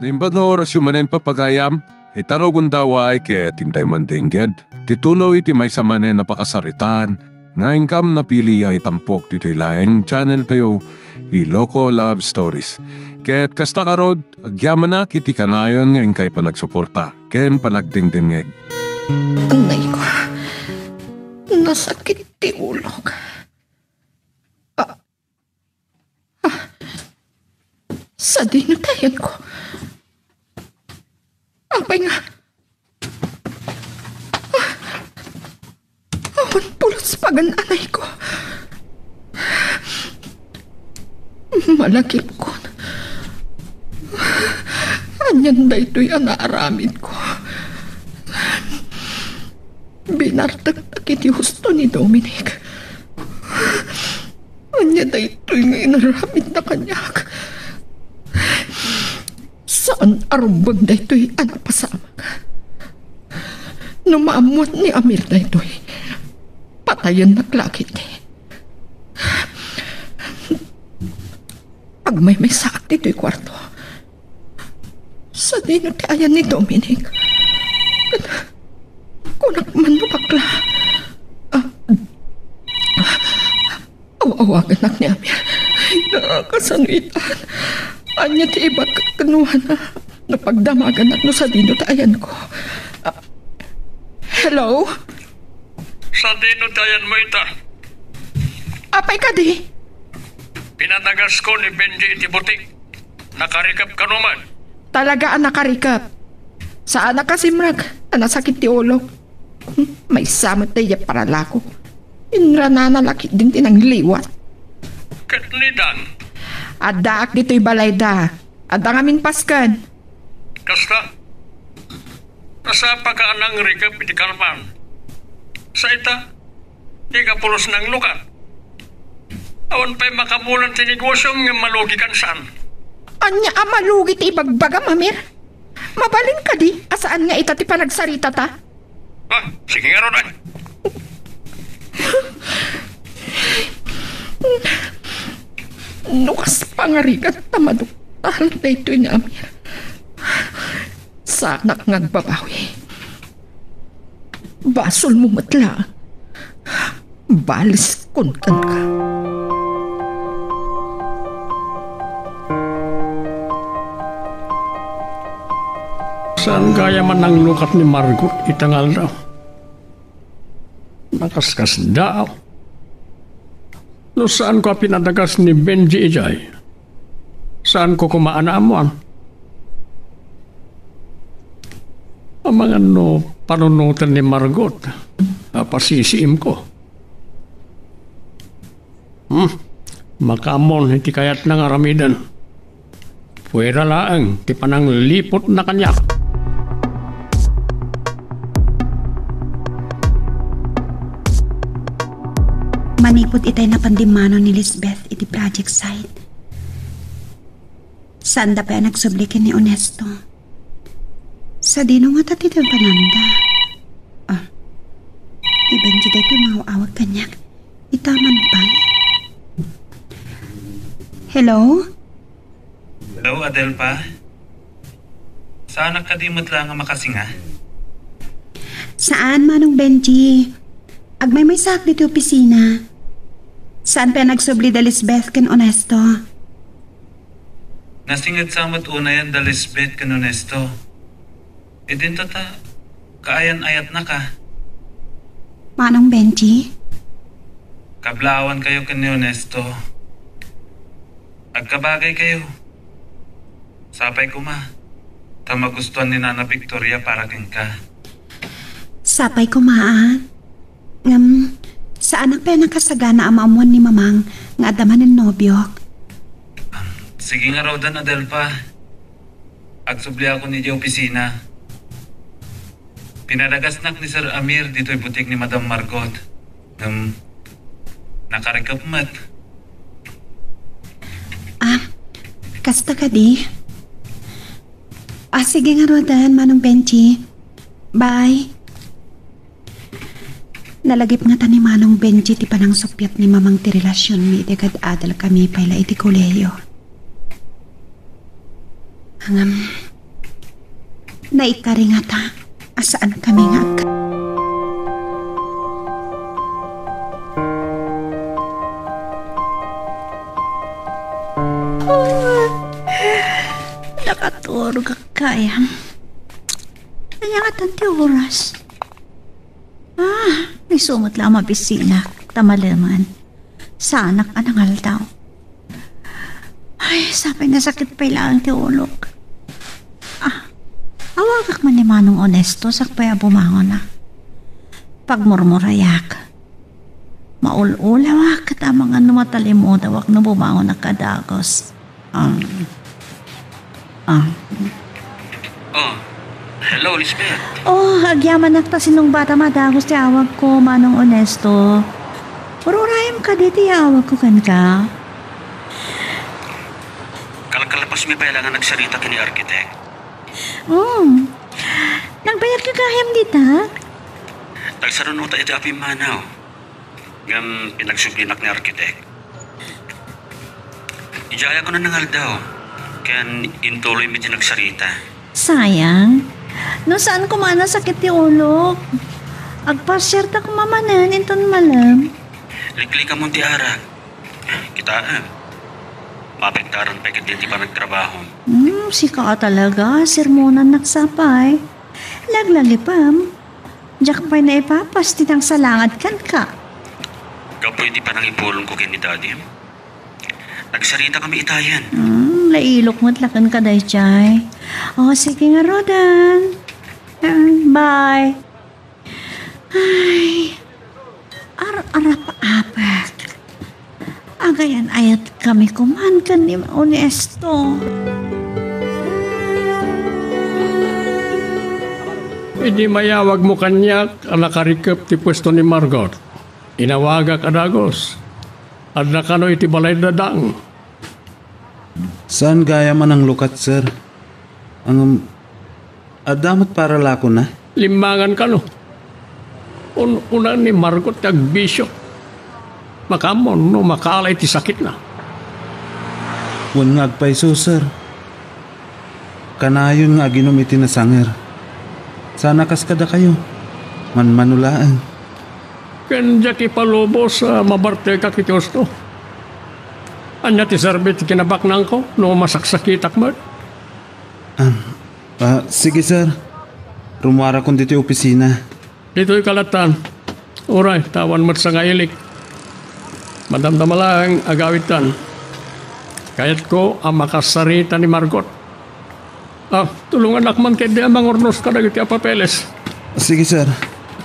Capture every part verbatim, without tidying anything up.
Naimbag nga orasyo manen, papagayam, ita no gundaway ket intay man dengged ti tuloy ti maysa manen a pakasaritaan nga inkam napili a itampok ditoy laeng channel tayo, Iloko Love Stories. Ket kasta ngarud, agyamanak iti kanayon nga inkay panagsuporta ken panagdengdengngeg. Anay ko, nasakit ti ulok. Ah, ah, sadino ti ayanko? Apay nga, ah, awan pulos pagan, anay ko. Malagipkon. Anian daytoy a naaramidko? Binartektak iti husto ni Dominic. Ania daytoy nga inaramidna kaniak? Saan a rumbeng daytoy a napasamak. No maammuan ni Amir daytoy, patayennak la ketdi. Agmaymaysaak ditoy kuarto. Sadino ti ayan ni Dominic? Kunak man no bakla. Ah, aw-awagannak ni Amir. Ay, nakasano itan? Ania ti ibagak kenkuana? No pagdamagannak no sadino ti ayanko. Ah, hello? Sadino ti ayanmo ita? Apay kadi? Pinadagasko ni Benji iti butik. Nakarikep kano man? Talaga a nakarikep. Saan a kasimrek a nasakit ti ulok. Hmm, maysa met daydiay paralako. Inranana la ketdin ti nangliwat. Ket ni Dan? Addaak ditoy balayda. Adda ngamin pasken. Kasta? Nasapaka a nangrikep iti kalman. Sa ita, di ka pulos nanglukat. Awan pay makabulan ti negosiom ngem malugikan saan. Ania a malugi ti ibagbagam, Amir? Mabalin kadi a saan nga ita ti panagsaritata? Ah, sige ngarud, ay. No kas pangarigan ta maduktal daytoy ni Amir, saanak nga agbabawi. Basolmo met laeng. Baliskon kenka. Saan gayam a nanglukat ni Margot ita nga aldaw? Nakaskasdaaw. No saanko a pinadagas ni Benji idiay, saanko koma a naammuan. Amangan no panunoten ni Margot a pasisiimko. Hmm, makaammon iti kayatna nga aramiden. Puera laeng ti panangliputna kaniak. Manipud itay napan dimmano ni Lisbeth iti project site, saanda pay a nagsubli ken ni Onesto. Sadino ngata ti tebbananda? Ah, ni Benji daytoy mangaw-awag kaniak. Ita man pay. Hello? Hello, Adelpa? Saanak kadi met la nga makasinga? Saan, Manong Benji. Agmaymaysaak ditoy opisina. Saan pay a nagsubli da Lisbeth ken Onesto? Nasinged sa met unayen da Lisbeth ken Onesto. Idinto ta kaayan-ayatnaka. Manong Benji? Kablaawankayo ken ni Onesto. Agkabagaykayo. Sapay koma ta magustuan ni Nana Victoria para kenka. Sapay koma, a. Ngem, saanak pay a nakasagana a maammuan ni Mamang nga adda manen nobiok. Sige ngaruden, Adelpa. Agsubliakon idiay opisina. Pinadagasnak ni Sir Amir ditoy butik ni Madam Margot. Ngem, nakarikep met. Ah, kasta kadi? Ah, sige ngaruden, Manong Benji. Bye. Nalagip ngata ni Manong Benji ti panangsuppiat ni Mamang ti relasionmi idi kad-adal kami pay la iti kolehiyo. Ngem, Naikari ngata a saankami nga agka- Nakaturogak gayam. Ania ngatan ti oras? Ah, isu met la a mabisinak, ta malemen. Saanak a nangaldaw. Ay, sapay nasakit pay laeng ti ulok. Ah, awagak man ni Manong Onesto sakbay a bumangonak. Pagmurmurayak. Maul-ulawak ket amangan no matalimudawak no bumangonak a dagus. Ah. Ah. Oh, hello, Lisbeth. Oh, agyamanak ta sinungbatam a dagus ti awagko, Manong Onesto. Ururayem kadi ti awagko kenka. Kalkalpasmi pay la nga nagsarita ken ni arkitek. Oh. Nagbayag ka gayam dita? Nagsaruno ta iti apimmanaw. Ngem pinagsublinak ni arkitek. Idiay a nangaldaw, ken intuloymi ti nagsarita. Sayang. No saan koma a nasakit ti ulok, agpasiarta koma manen inton malem. Liklikamon ti arak. Kitaem. Maapektaran pay ketdi ti panagtrabahom. Hmm, sika a talaga, sermonan sapay. Laglagipem. Diak pay naipapas ti nangsalangad kenka. Gapu iti panangipulongko ken ni Dadim, nagsarita kami itayen. Hmm, nailok met la kenka daydiay. O, sige nga, Rodan. Hmm, bye. Ay, ar-arap-apak. Agayan-ayat kami koman ken ni Onesto. Idi mayawagmo kaniak a nakarikep ti puesto ni Margot, inawagak a dagus. Adda kano iti balay da Dang. Saan gayam a nanglukat, sir. Ngem, adda met paralakona? Limmangan kano. Un-, una ni Margot ti agbisio. Makaammo no makaala iti sakitna. Wen nga agpayso, sir. Kanayon nga aginum iti nasanger. Sana kas kadakayo. Manmano laeng. Ken diak ipalubos a mabartekak iti husto. Ania ti serbi ti kinabaknangko no masaksakitak met? Ah, ah, sige, sir. Rummuarakon ditoy opisina. Ditoy kalatan. Uray, ta awan met sangailik. Madamdama laeng agawidtan. Kayatko a makasarita ni Margot. Ah, tulonganak man ketdi a mangurnos kadagiti a papeles. Sige, sir.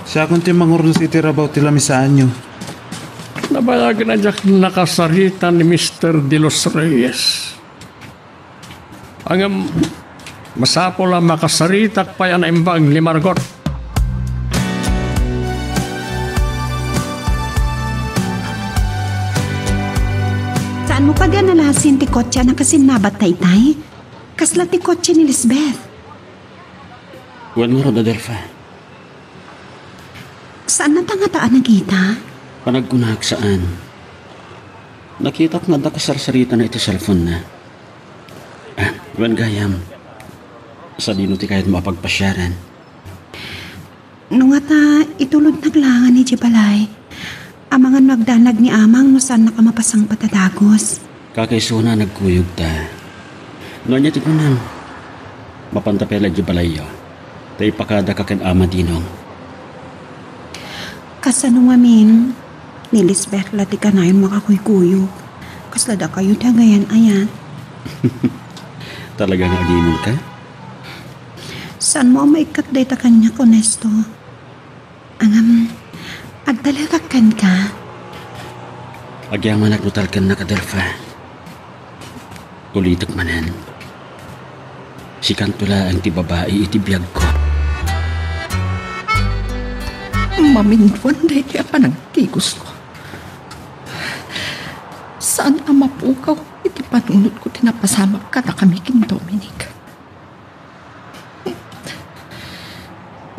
Siakon ti mangurnos iti rabaw ti lamisaanyo. Nabayagen a diak nakasarita ni Mister De Los Reyes. Ngem, masapul a makasaritak pay a naimbag ni Margot. Saanmo kadi a nalasin ti kotse a nakasinnabatta itay? Kasla ti kotse ni Lisbeth. Wen ngarud, Adelfa. Saannata ngata a nakita? Panagkunak, saan. Nakitak nga adda kasarsaritana iti cellphone-na. Ah, wen gayam, sadino ti kayatmo a pagpasiaran? No ngata, itulodnak laengen idiay balay. Amangan no agdanag ni Amang no saannak a mapasangpet a dagus. Kakaisuna a nagkuyogta. No ania ti kunam? Mapanta pay la idiay balayyo. Ta ipakadaka ken Ama Dinong. Kasano ngamin? Ni Lisbeth la ti kanayon makakuykuyog. Kasla dakayo ti agayan-ayat. Talaga nga agimonka? Saanmo a maikkat dayta kaniak, Onesto? Ngem, agtalekak kenka. Agyamanak no talkennak, Adelfa. Ulitek manen. Sikanto laeng ti babai iti biagko. Mamintuan daytoy a panagtigusko. Saan a mapukaw iti panunotko ti napasamak kadakami ken Dominic.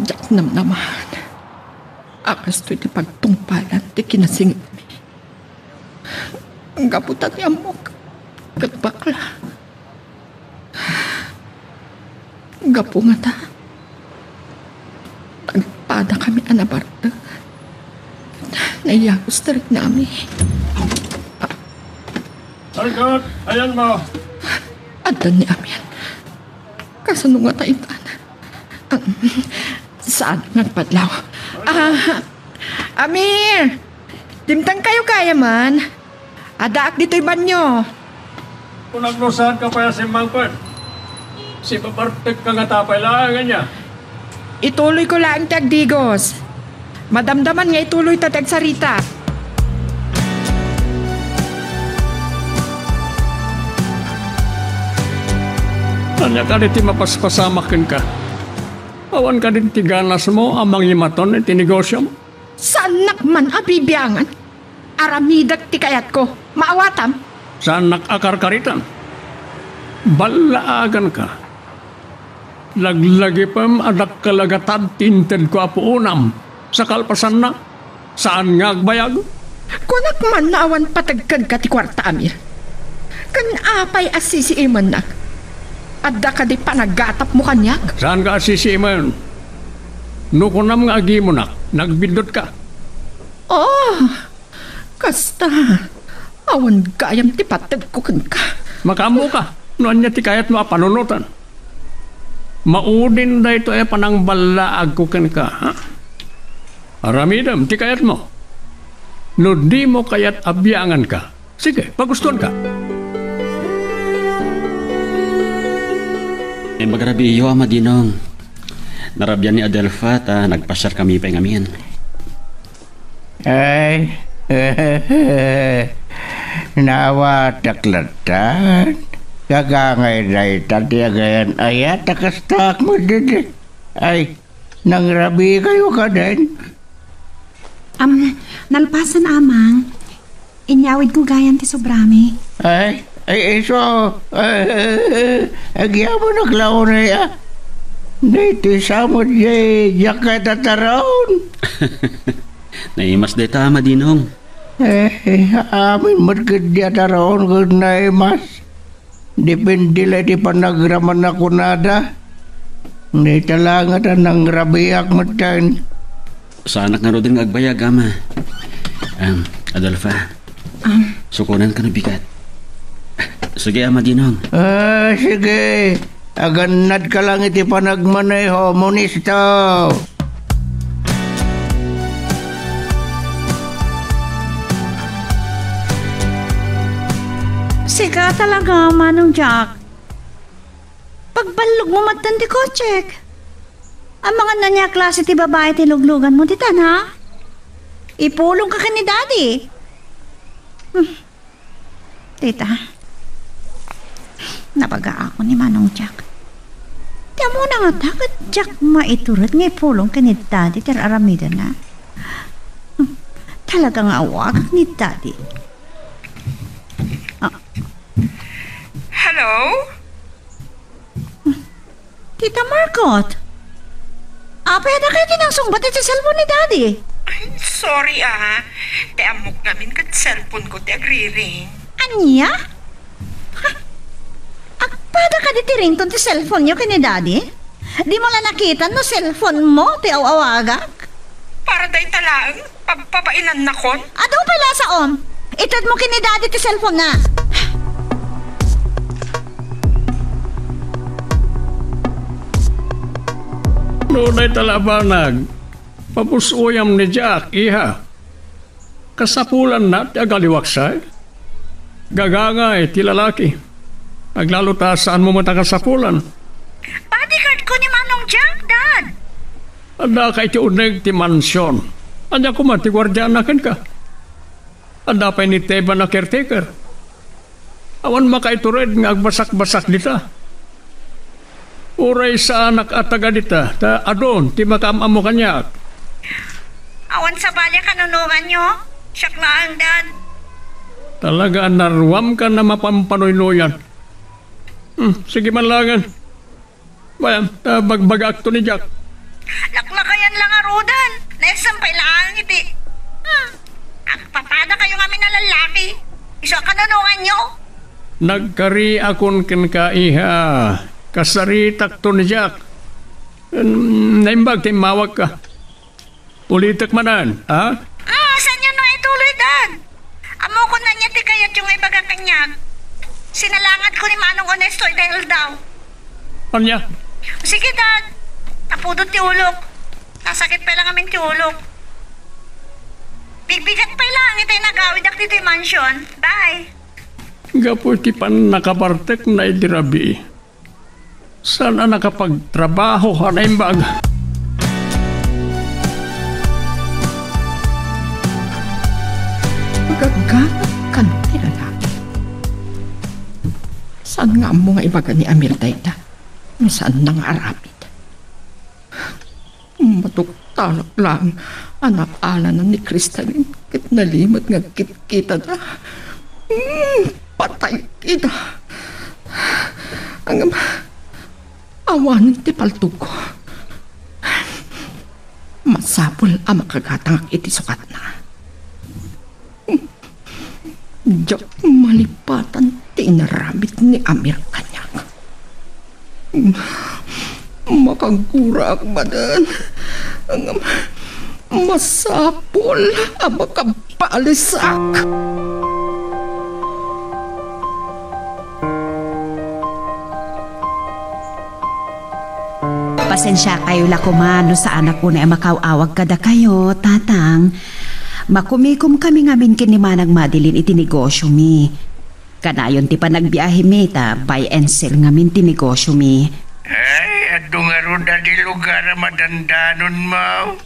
Diak namnamaen a kastoy ti pagtungpalan ti kinasingegmi. Gapu ta ti ammok ket bakla. Gapu ngata, Adda kami a nabartek. Naiyagos ti riknami. Algot, ayan mo. Adda ni Amir. Kasano nga ta itan? Ah, saan nga agpadlaw? Ah, Amir! Dimtengkayo gayaman. Addaak ditoy banyo. Kunak no saan ka pay a simmangpet. Sipabartek ka nga tapay laeng ania. Ituloy ko laeng ti agdigos. Madamdaman nga ituloy ta ti agsarita. Ania kadi ti mapaspasamak kenka? Awan kadi ti ganasmo a mangimaton iti negosiom? Saannak man a bibiangan. Aramidek ti kayatko. Maawatam? Saannak a karkaritan. Ballaaganka. Laglagipem a dakkel a gatad ti intedko a puonam. Sa kalpasanna, saan nga agbayag? Kunak man nga awan pateg kenka ti kuarta, Amir. Ken apay a sisiimennak? Adda kadi panagatapmo kaniak? Saanka a sisiimen? No kunam nga agimonak, nagbiddut ka. Oh, kasta. Awan gayam ti pategko kenka. Makaammoka no ania ti kayatmo a panunotan. Maudin daytoy a panangballaagko kenka, ha? Aramidem ti kayatmo. No dimo kayat a bianganka, sige, pagustuanka. Imbag rabiiyo, Ama Dinong. Narabian ni Adelfa ta nagpasiarkami pay ngamin. Ay, naawatak lattan. Gagangay dayta ti agayan-ayat a kastaak met didi. Ay, nangrabi kayo kaden? Am, nalpasan, Amang. Inyawidko gayam ti sobrami. Ay, ay, isu, ay, agyamanak la unay a. Daytoy sa met diay diak kayat a taraon. Naimas dayta, Ama Dinong. Eh, amin met ketdi a taraon ket naimas. Depende la iti panagraman a kunada. Dayta laeng a nangrabiak metten. Saanak ngaruden nga agbayag, Ama. Em, Adolfa. Am. Sukonanka no bigat. Sige, Ama Dinong. Ah, sige. Agannadka lang iti panagmaneho, Monisto. Sika talaga, Manong Jack. Pagballogmo metten ti kotsek. Amangan ania a klase ti babai ti lugluganmo ditan, ha? Ipulongka ken ni Daddy. Hmm. Tita, nabagaak ni Manong Jack. Ti ammona ngata ket diak maitured nga ipulong ken ni Daddy ti ar-aramidenna. Talaga nga awagak ni Daddy. Ah. Hello? Tita Margot, apay a dakayo ti nangsungbat iti cellphone ni Daddy? Ay, sorry, ah. Ti ammok ngamin ket cellphone ko ti agriring. Ania? Ha? Agpada kadi ti ringtone ti cellphone-yo ken ni Daddy? Dimo la nakita no cellphone mo ti aw-awagak? Para dayta laeng. Pagpabainannakon? Adu pay lasaom. Itedmo ken ni Daddy ti cellphone-na. No dayta la a banag, papus-oyam ni Jack, iha. Kasapulanna ti agaliwaksay? Gagangay ti lalaki. Aglalo ta saanmo met a kasapulan. Bodyguard ko ni Manong Jack, Dad. Addaka iti uneg ti mansion. Ania koma ti guardiana kenka? Adda pay ni Teban a caretaker. Awan makaitured nga agbasakbasak dita. Uray saanak a taga dita, ta adun ti makaam-ammo kaniak. Awan sabali a kanunonganyo? Siak laeng, Dad. Talaga a naruamkan a mapampanunoyan. Hmm, sige man laengen. Wen, ta bagbagaakto ni Jack. Laklakayan la ngaruden. Naisem pay laeng iti. Hmm. Agpapadakayo ngamin a lallaki. Isu a kanunonganyo? Nagkariakon kenka, iha. Kasaritakto ni Jack. Hmm, naimbag ta immawagka. Ulitek manen, ha? Ah, saanyo no ituloy, Dad? Ammokon ania ti kayatyo nga ibaga kaniak. Sinalangadko ni Manong Onesto itay aldaw. Ania? Sige, Dad. Napudot ti ulok. Nasakit pay la ngamin ti ulok. Bigbigat pay laeng itay nagawidak ditoy mansion. Bye. Gapu iti pannakabartekna idi rabii, saan a nakapagtrabaho a naimbag. Gaggamit kano ti lalaki. Saan nga ammo nga ibaga ni Amir dayta no saanna nga aramid? Matuktalak laeng a naalanan ni Kristalin ket nalimed nga agkitkitada. Hmm, patay kita. Ngem, awanen ti paltogko. Masapul a makagatangak iti sukatna. Diak malipatan ti inaramid ni Amir kaniak. Makaguraak manen. Ngem masapul a makabalisak. Pasensiakayo la koma no saanak unay a makaaw-awag kadakayo, Tatang. Makumikomkami ngamin ken ni Manang Madeline iti negosiomi. Kanayon ti panagbiahemi ta buy and sell ngamin ti negosiomi. Ay, adu ngarud a di lugar a madandanonmo?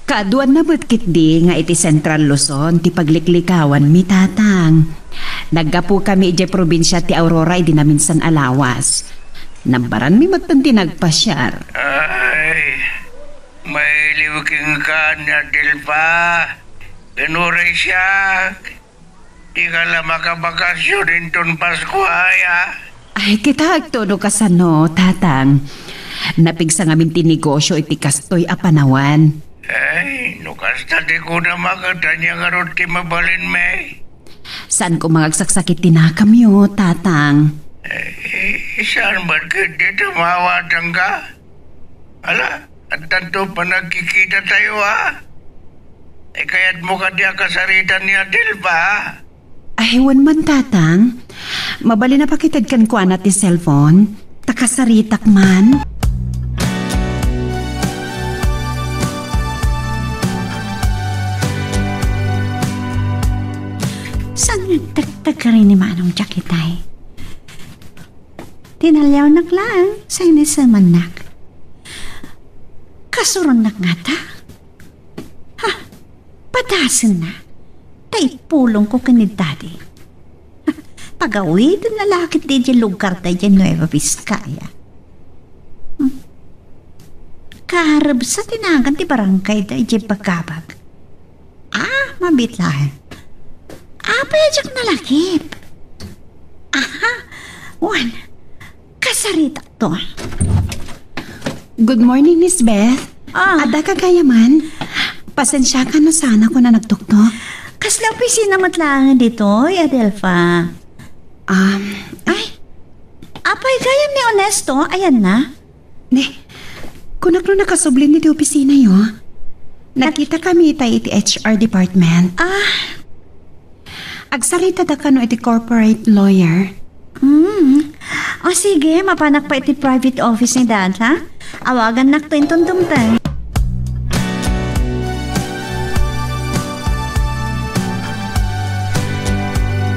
Kaaduanna met ketdi nga iti Central Luzon ti pagliklikawanmi, Tatang. Naggapukami idiay probinsia ti Aurora idi naminsan a lawas. Nambaranmi metten ti nagpasiar. Ay, mailiw kenka ni Adelfa. Ken uray siak, dika la makabakasyon inton Pasko aya. Ay, kita agto no kasano, Tatang. Napigsa ngamin ti negosio iti kastoy a panawen. Ay, no kasta ti kunam, ket ania ngarud ti mabalinmi? Saan koma nga agsaksakit ti nakamyo, Tatang. Ay, saan met ketdi ta maawatanka? Ala, addanto panagkikitatayo, a? Ay, kayatmo kadi a kasaritan ni Adelfa, a? Ay, wen man, Tatang. Mabalin a pakited kenkuana ti cellphone. Ta kasaritak man. Saan nga agtagtagari ni Manong Jack itay? Tinaliawnak laeng, sa inisemannak. Kasuronnak ngata? Ha? Padasenna, ta ipulongko ken ni Daddy. Pagawidenna la ketdi idiay lugarda idiay Nueva Vizcaya. Hmm. Karebsa ti nagan ti barangayda idiay Bagabag. Ah, mabiit laeng. Apay a diak nalakip? Aha, wen, kasaritak to. Good morning, Miss Beth. Ah. Adda ka gayam? Pasensiaka no saanak a nagtuktok. Kasla opisina met laeng ditoy, Adelfa? Um, ay. Apay gayam ni Onesto, ayanna? Ne, kunak no nakasubli iti opisinayo. Nagkitakami itay iti H R department. Ah. Agsaritada kano iti corporate lawyer. Hmm. O sige, mapanak pay iti private office ni Dad, ha? Awagannakto inton dumteng.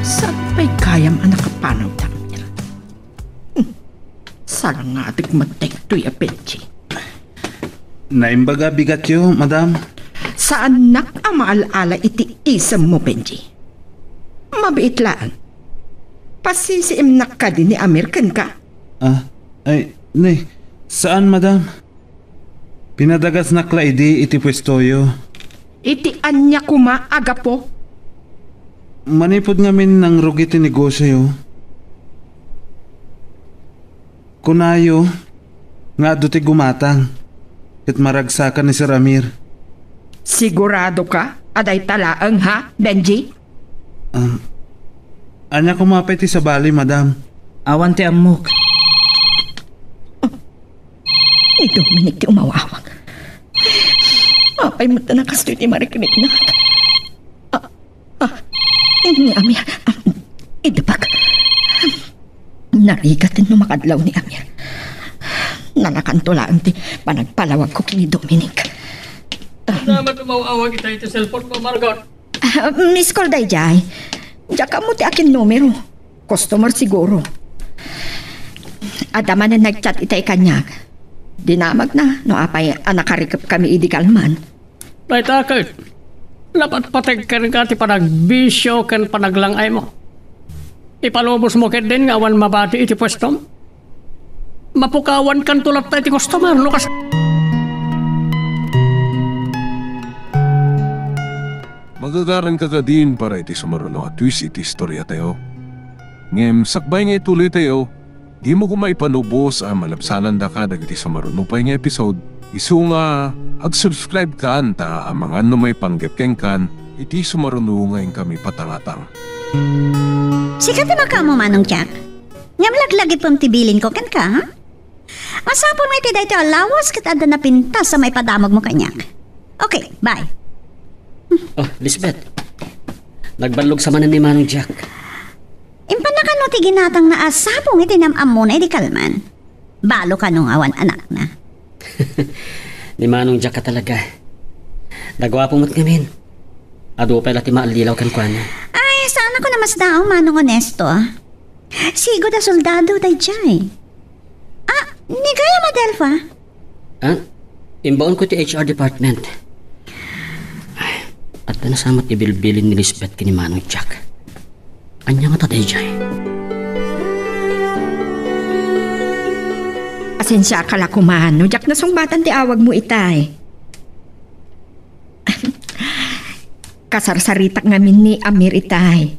Saan pay gayam a nakapanaw ti Amir? Hmm. Salangatek met daytoy a Benji. Naimbag a bigatyo, madam. Saannak a maal-ala iti isemmo, Benji. Mabiit laeng. Pasisiimnak kadi ni Amir kenka? Ah, ay, ne, saan, madam. Pinadagasnak la idi iti puestoyo. Iti ania koma a gapu? Manipud ngamin nangrugi ti negosioyo. Kunayo nga adu ti gumatang ket maragsakan ni Sir Amir. Siguradoka a dayta laeng, ha, Benji? Um, ania koma pay ti sabali, madam? Awan ti ammok. Ni Dominic ti umawawag. Oh, Apay met a nakastoy ti marikriknak? Ah, ah, ni Amir, ah, idebak. Narigat no makadlaw ni Amir. Nanakanto laeng ti panagpalawagko ken ni Dominic. Adda met umaw-awag ita iti cellphone mo, Margot? Ah, miss call daydiay. Diak ammo ti akin numero. Customer siguro. Adda manen nag-chat itay kaniak. Dinamagna no apay a nakarikepkami idi kalman. Dayta ket, napatpateg kenka ti panagbisio ken panaglang-aymo. Ipalubosmo ketdin nga awan mabati iti puestom. Mapukawankanto latta iti customer no kas- Magagaranka kadin para iti sumaruno a twist iti istoriatayo. Ngem sakbay nga ituloytayo, dimo koma ipanubos a malabsanandaka dagiti sumaruno pay nga episode, isu nga ag-subscribe kan ta amangan no maipanggep kenkan iti sumaruno nga inkami patangatang. Sika ti makaammo, Manong Jack? Ngem laglagipem ti bilinko kenka, ha? Masapul nga iti daytoy a lawas ket adda napintas a maipadamagmo kaniak. Okay, bye. Oh, Lisbeth. Nagballog sa manen ni Manong Jack. Impanna kano ti ginatangna a sabong iti nam-ammona idi kalman. Balo kano nga awan anakna. Ni Manong Jack a talaga. Naguapo met ngamin. Adu pay la ti maallilaw kenkuana. Ay, saan a ko namasdaong, Manong Onesto. Sigud a soldado daydiay. Ah, ni gayam, Adelfa? Ah, imbaonko ti H R department. Ay, adda na sa met ti bilbilin ni Lisbeth ken ni Manong Jack. Ania ngata daydiay? Asensiaka la koma no diak nasungbatan ti awagmo itay. Kasarsaritak ngamin ni Amir itay.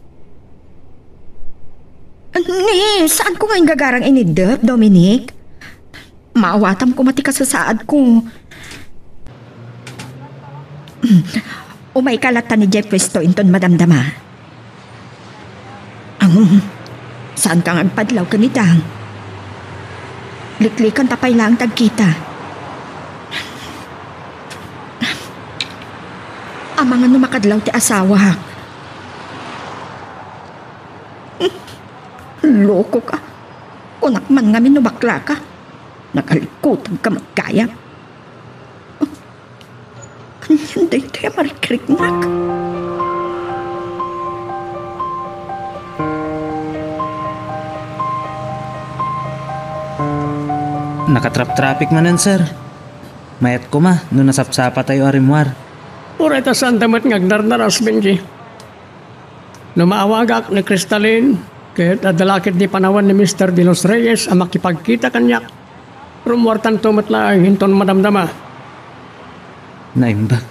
Ni, saanko nga inggagarang inidep, Dominic? Maawatam koma ti kasasaadko. Umayka latta idiay puesto inton madamdama. Ang, saanka nga agpadlaw ken ni Dang? Liklikanta pay laeng ti agkita. Amangan no makadlaw ti asawak. Lokoka. Kunak man ngamin no baklaka. Nakalikutanka met gayam. Anian daytoy a marikriknak? Nakatrap-traffic manen, sir. Mayat koma no nasapsapatayo a rimmuar. Uray ta saanta met nga agnarnaras, Benji. No maawagak ni Cristalin, ket adda la ketdi panawen ni Mister De Los Reyes a makipagkita kaniak, rummuartanto met laeng inton madamdama. Naimbag.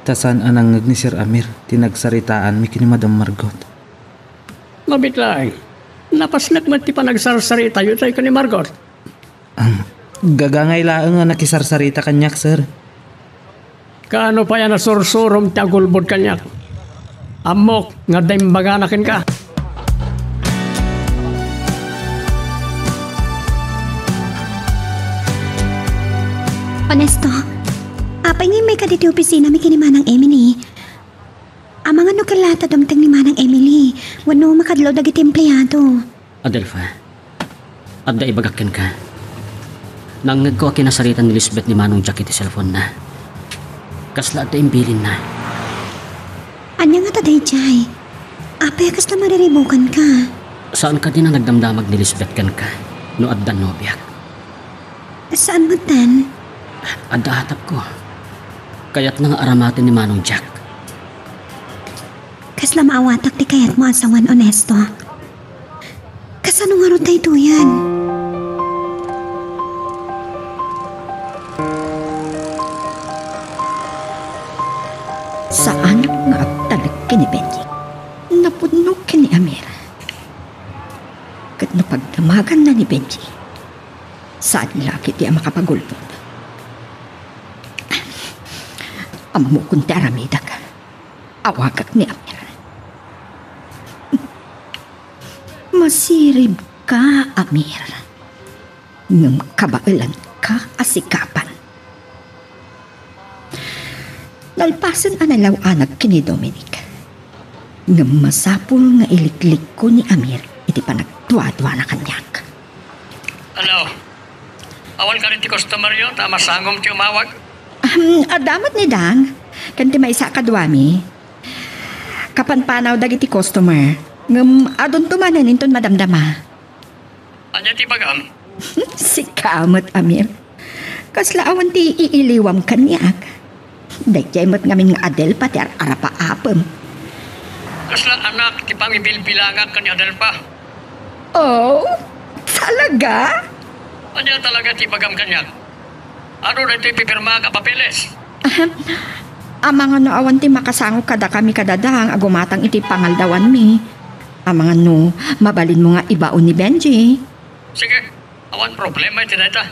Ta saan a nangngeg ni Sir Amir ti nagsaritaanmi ken ni Madam Margot. Mabiit laeng. Napasnek met ti panagsarsaritayo itay ken ni Margot. Am, gagangay laeng a nakisarsarita kaniak, sir. Kaano pay a nasursurom ti agulbod kaniak? Ammok nga adda imbagana kenka. Onesto, apay nga immayka ditoy opisinami ken ni Manang Emily? Amangan no kella ta dumteng ni Manang Emily wenno makadlaw dagiti empleyado. Adelfa, adda ibagak kenka. Nangngegko a kinasaritan ni Lisbeth ni Manong Jack iti cellphone-na. Kasla adda imbilinna. Ania ngata daydiay? Apay a kasla mariribukanka? Saan kadi a nagdamdamag ni Lisbeth kenka no adda nobiak? Saan metten? Adda atapko. Kayatna nga aramaten ni Manong Jack. Kasla maawatak ti kayatmo a sawen, Onesto. Kasano ngarud daytoyen? Saan nga agtalek ken ni Benji. Napudno ken ni Amir. Ket no pagdamaganna ni Benji, saan la ketdi a makapagulbod. Ammokon ti aramidek. Awagak ni Amir. Masiribka, Amir. Ngem kabaelanka a sikapan. Nalpasen a nalaw-anak ken ni Dominic. Ngem masapul nga iliklikko ni Amir iti panagduaduana kaniak. Hello? Awan kadi ti customer-yo ta masangom ti umawag? Ahem, adda met ni Dang, ken ti maysa a kaduami. Kapanpanaw dagiti customer, ngem adunto manen inton madamdama. Ania ti ibagam? Sika met, Amir. Kasla awan ti iiliwam kaniak. Daydiay met ngamin nga Adelfa ti ar-arapaapem. Kasla anak ti pangibilbilangak ken ni Adelfa. Oh, talaga? Ania talaga ti ibagam kaniak? Adu daytoy pipirmaak a papeles? Ahem. Amangan no awan ti makasango kadakami kada Dang a gumatang iti pangaldawanmi. Amangan no mabalinmo nga ibaon ni Benji. Sige, awan problema iti dayta.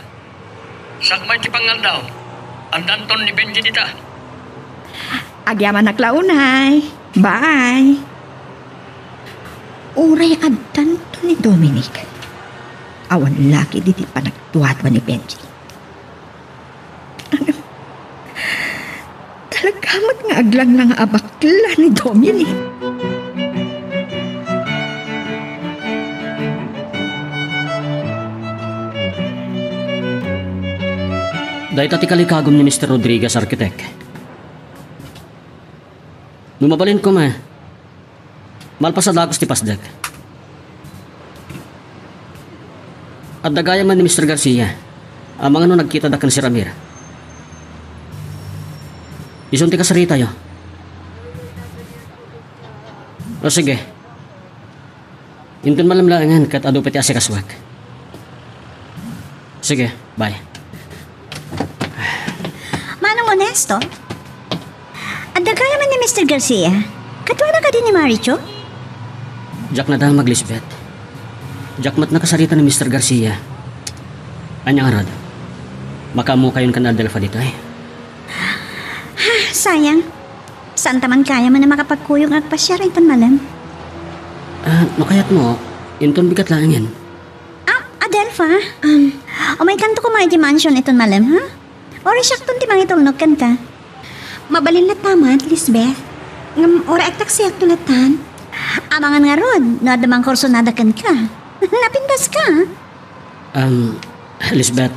Sakbay ti pangaldaw, addanton ni Benji dita. Agyamanak la unay. Bye. Uray addanto ni Dominic, awan la ketdi ti panagduadua ni Benji. Talaga met nga aglanglang a bakla ni Dominic. Dayta ti kalikagum ni Mister Rodriguez, Architect. No mabalin koma, malpas a dagus ti pasdek. Adda gayam ni Mister Garcia. Amangan no nagkitada ken Sir Amir. Isun ti kasaritayo. O sige. Inton malem laengen ket adu pay ti asikasuek. Sige, bye. Manong Onesto? Adda gayam ni Mister Garcia? Kaduana kadi ni Maricho? Diak nadamag, Lisbeth. Diak met nakasarita ni Mister Garcia. Ania ngarud? Makaammokayon ken Adelfa ditoy? Ah, sayang. Saanta man gayam a makapagkuyog nga agpasiar inton malem? Ah, no kayatmo, inton bigat laengen. Ah, Adelfa, um, umaykanto koma iti mansion inton malem, ha? Uray siakton ti mangitulnog kenka. Mabalin latta met, Lisbeth. Ngem uray agtaksiakto lattan. Amangan ngarud, no adda mangkursonada kenka. Napintaska. Um, Lisbeth,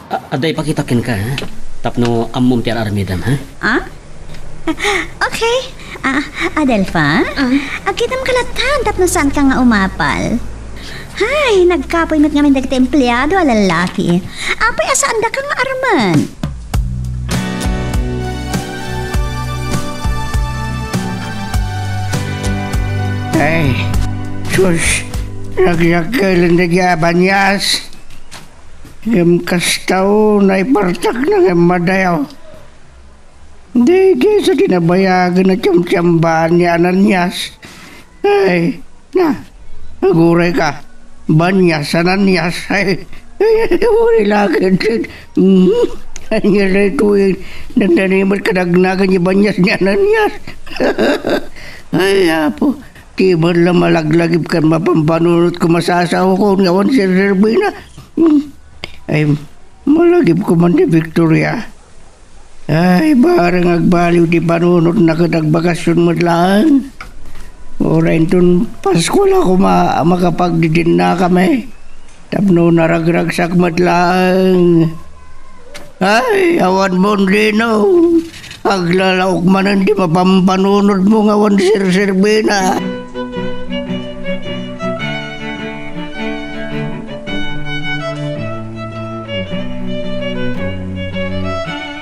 a-, adda ipakitak kenka, ha? Tapno ammom ti ar-aramidem, ha? Ah? Okay. Ah, Adelfa? Ah? Agkitamka lattan tapno saanka nga umapal. Hay, nagkapoy met ngamin dagiti empleado a lalaki. Apay a saandaka nga armen? Ay, sus, nagdakkel dagiti a banias. Ngem kasta, o, naipartakna ngem madayaw. Daydiay sa ti nabayagen a tiyamtiyamban ni Ananias. Ay, na, agurayka. Banias, Ananias. Ay, ay, ay, uray laeng. Hmm, ania daytoy? Dandani met kadagnagan ni Banias ni Ananias. Ay, Apo, ti man la malaglagip ken mapampanunot ko masasawakon nga awan serserbina. Hmm. Ay, malagip ko man ti Victoria. Ay, bareng agbaliw ti panunotna ket agbakasyon met laeng. Uray inton Pasko la koma a makapagdidinnakami tapno naragragsak met laeng. Ay, awan mondino. Aglalaok manen ti mapampanunotmo nga awan serserbina.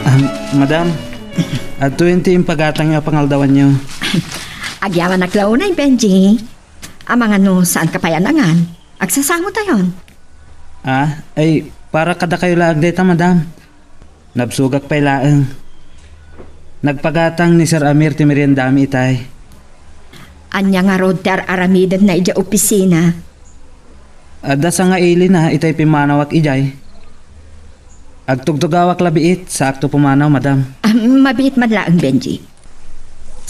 Ah, madam, adtoyen ti impagatangyo a pangaldawanyo. Agyamanak la unay, Benji. Amangan no saanka pay a nangan, agsasangotayon. Ah, ay, para kadakayo laeng dayta, madam. Nabsogak pay laeng. Nagpagatang ni Sir Amir ti meriendami itay. Ania ngarud ti ar-aramidenna idiay opisina? Adda sangailina itay pimmanawak idiay. Agtugtugawak la biit, saakto pumanaw, madam. Ah, mabiit man laeng, Benji.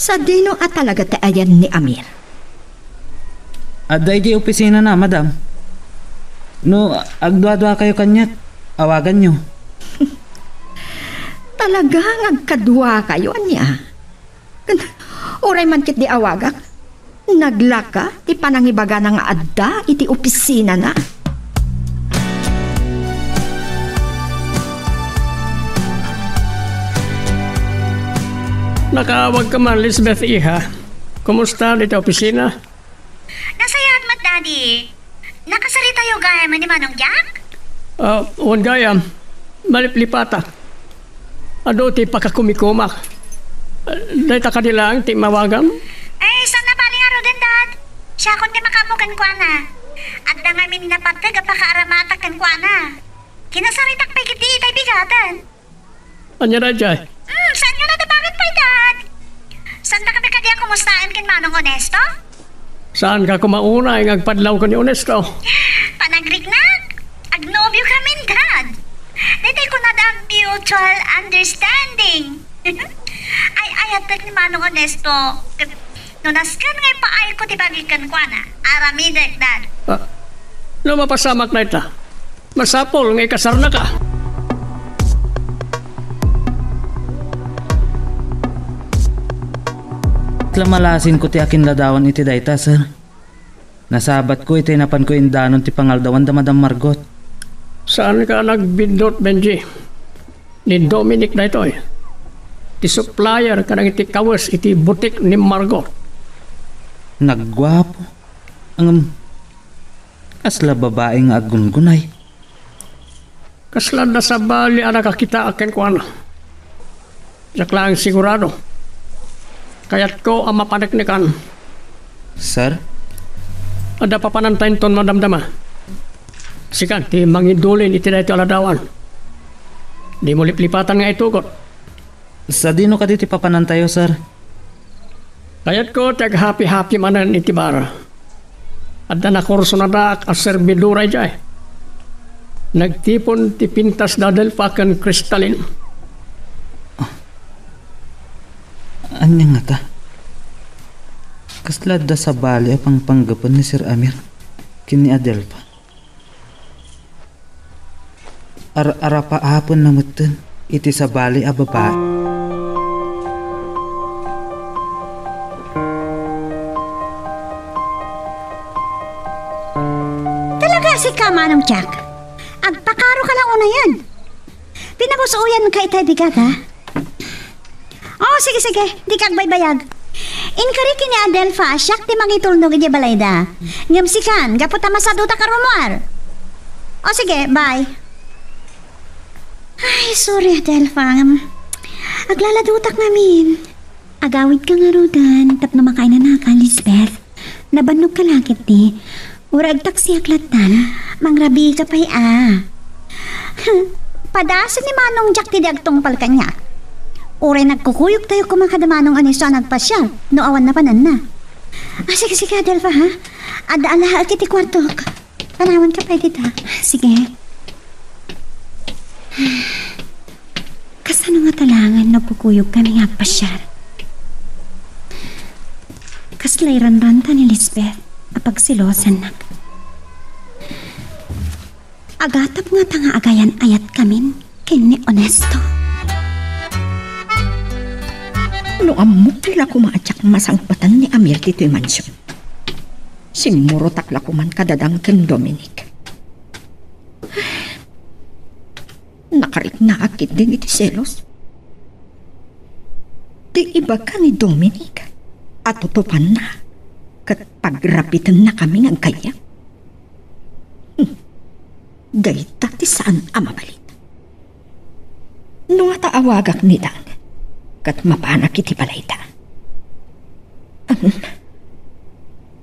Sadino a talaga ti ayan ni Amir? Adda idiay opisinana, madam. No agduaduakayo kaniak, awaganyo. Talaga nga agkaduakayo, ania? Ken uray man ketdi awagak, naglaka ti panangibagana nga adda iti opisinana. Nakaawagka man, Lisbeth, iha. Kumusta dita opisina? Nasayaat met, Daddy. Nakasaritayo gayam ni Manong Jack? Ah, wen gayam. Maliplipata. Adu ti pakakumikumak. Ah, dayta kadi laeng ti mawagam? Eh, saan a bali ngaruden, Dad? Siakon ti makaammo kenkuana. Adda ngamin napateg a pakaaramatak kenkuana. Kinasaritak pay ketdi itay bigaten. Ania daydiay? Hmm, saan nga nadabangan pay, Dad? Saantakami kadi a kumustaen ken Manong Onesto? Saanka koma unay nga agpadlaw ken ni Onesto? Panagriknak? Agnobiokamin, Dad. Daytoy kunada a mutual understanding. Ay-ayatek ni Manong Onesto. Ket no nasken nga ipaayko ti bagik kenkuana, aramidek, Dad. Ah, no mapasamak dayta, masapul nga ikasarnaka. Kasla malasinko ti akinladawan iti dayta, sir. Nasabatko iti napanko indanon ti pangaldawan da Madam Margot. Saanka a nagbiddut, Benji. Ni Dominic daytoy. Ti supplier kadagiti kawes iti butik ni Margot. Nagguapo. Ngem, kasla babai nga aggungunay. Kasla adda sabali a nakakitaak kenkuana. Diak laeng sigurado. Kayatko a mapaneknekan. Sir? Adda papanantayo inton madamdama. Sika ti mangidulin iti daytoy a ladawan. Dimo liplipatan nga itugot. Sadino kadi ti papanantayo, sir? Kayatko ti aghapi-hapi manen iti bar. Adda nakursunadaak a serbidora idiay. Nagtipon ti pintas da Adelfa ken Cristalin. Ah. Ania ngata? Kasla adda sabali a pangpanggapen ni Sir Amir ken ni Adelfa? Ar-, arapaapenna metten iti sabali a babai. Talaga a sika, Manong Jack. Agpakaroka la unayen. Pinagus-oyanka itay bigat, ha? Oh, sige, sige. Dika agbaybayag. Inkari ken ni Adelfa a siak ti mangitulnog idiay balayda. Ngem sikan, gapu ta masadutak a rummuar. Oh, sige, bye. Ay, sorry, Adelfa. Aglaladutak ngamin. Agawidka ngaruden tapno makainanaka, Lisbeth. Nabannogka la ketdi. Uray agtaksiak lattan. Mangrabiika pay a. Padasen ni Manong Jack ti di agtungpal kaniak. Uray nagkukuyogtayo koma kada Manong Aniso a nagpasiar no awan napananna. Ah, sige, sige, Adelfa, ha? Adda alaek iti kuartok. Panawanka pay dita. Sige. Kasano nga talagan no kukuyogkami nga agpasiar? Kasla iranranta ni Lisbeth a pagselosannak. Agatap ngata nga agayan-ayatkamin ken ni Onesto? No ammok la koma a diak masangpatan ni Amir ditoy mansion, simmurotak la koman kadada ken Dominic. Nakariknaak ketdin iti selos. Ti ibaga ni Dominic a tutupanna ket pagrapitennakami nga agkayat. Hmm. Dayta ti saan a mabalin. No ngata awagak ni Dan, ket mapanak iti balayda.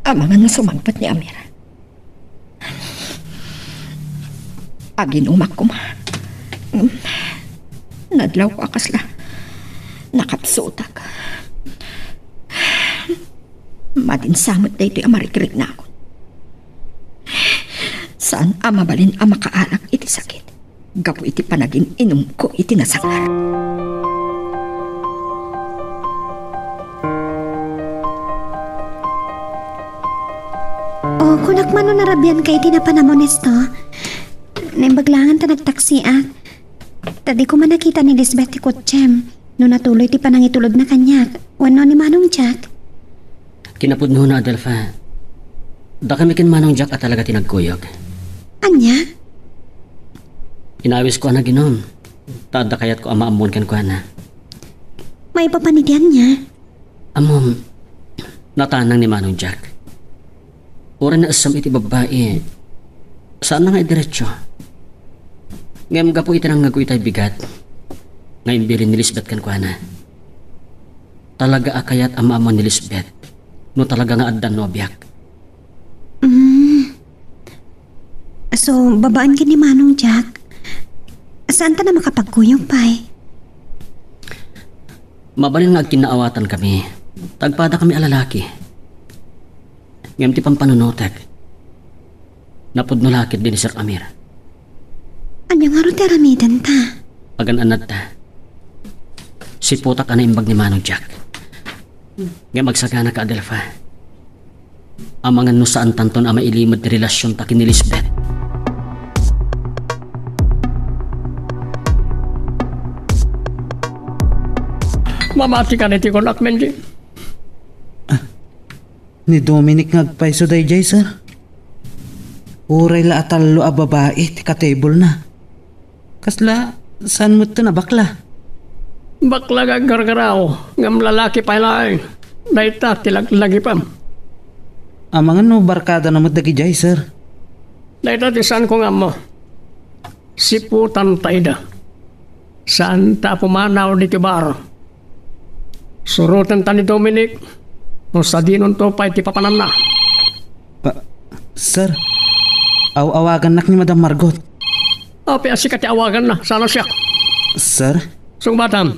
Amangan nga sumangpet ni Amir. Aginumak koma. Nadlawko a kasla nakapsutak. Madinsa met daytoy a marikriknakon. Saan a mabalin a makaalak iti sakit gapu iti panagin-inumko iti nasangar. O, kunak man no narabianka iti napanam, Onesto. Naimbag laengen ta nagtaksiak. Ta di ko man nakita ni Lisbeth ti kotsem no natuloy ti panangitulodna kaniak wenno ni Manong Jack. Kinapudnona, Adelfa. Dakami ken Manong Jack a talaga ti nagkuyog. Ania? Inawisko a naginom. Ta adda kayatko a maammoan kenkuana. Maipapan iti ania? Ammom, natanang ni Manong Jack. Uray naessem iti babbai, saanna nga idiretso. Ngem gapu iti nangngegko itay bigat nga imbilin ni Lisbeth kenkuana. Talaga a kayat a maammo ni Lisbeth no talaga nga addan no a biag. Mm. So, babaen ken ni Manong Jack, saanta a makapagkuyog pay? Mabalin nga agkinnaawatankami. Tagpadakami a lalaki. Ngem ti pampanunotek, napudno la ketdi ni Sir Amir. Ania ngarud ti aramidenta? Pagan-annadta. Siputak a naimbag ni Manong Jack. Ngem agsaganaka, Adelfa. Amangan no saantanton a mailimed ti relasionta ken ni Lisbeth. Mamati ka iti kunak, Menji. Ah, ni Dominic nga agpayso daydiay, sir. Uray la a tallo a babai ti katebelna. Kasla, saan met ti nabakla? Bakla nga aggargaraw, ngem lalaki pay laeng. Dayta ti laglagipem. Amangan no barkadana met dagidiay, sir. Dayta ti saanko nga ammo. Siputanta ida. Saanta a pumanaw ditoy bar. Surotenta ni Dominic no sadinonto pay ti papananna. Ah, sir, aw-awagannak ni Madam Margot. Apay a sika ti awaganna, saan a siak? Sir? Sungbatam,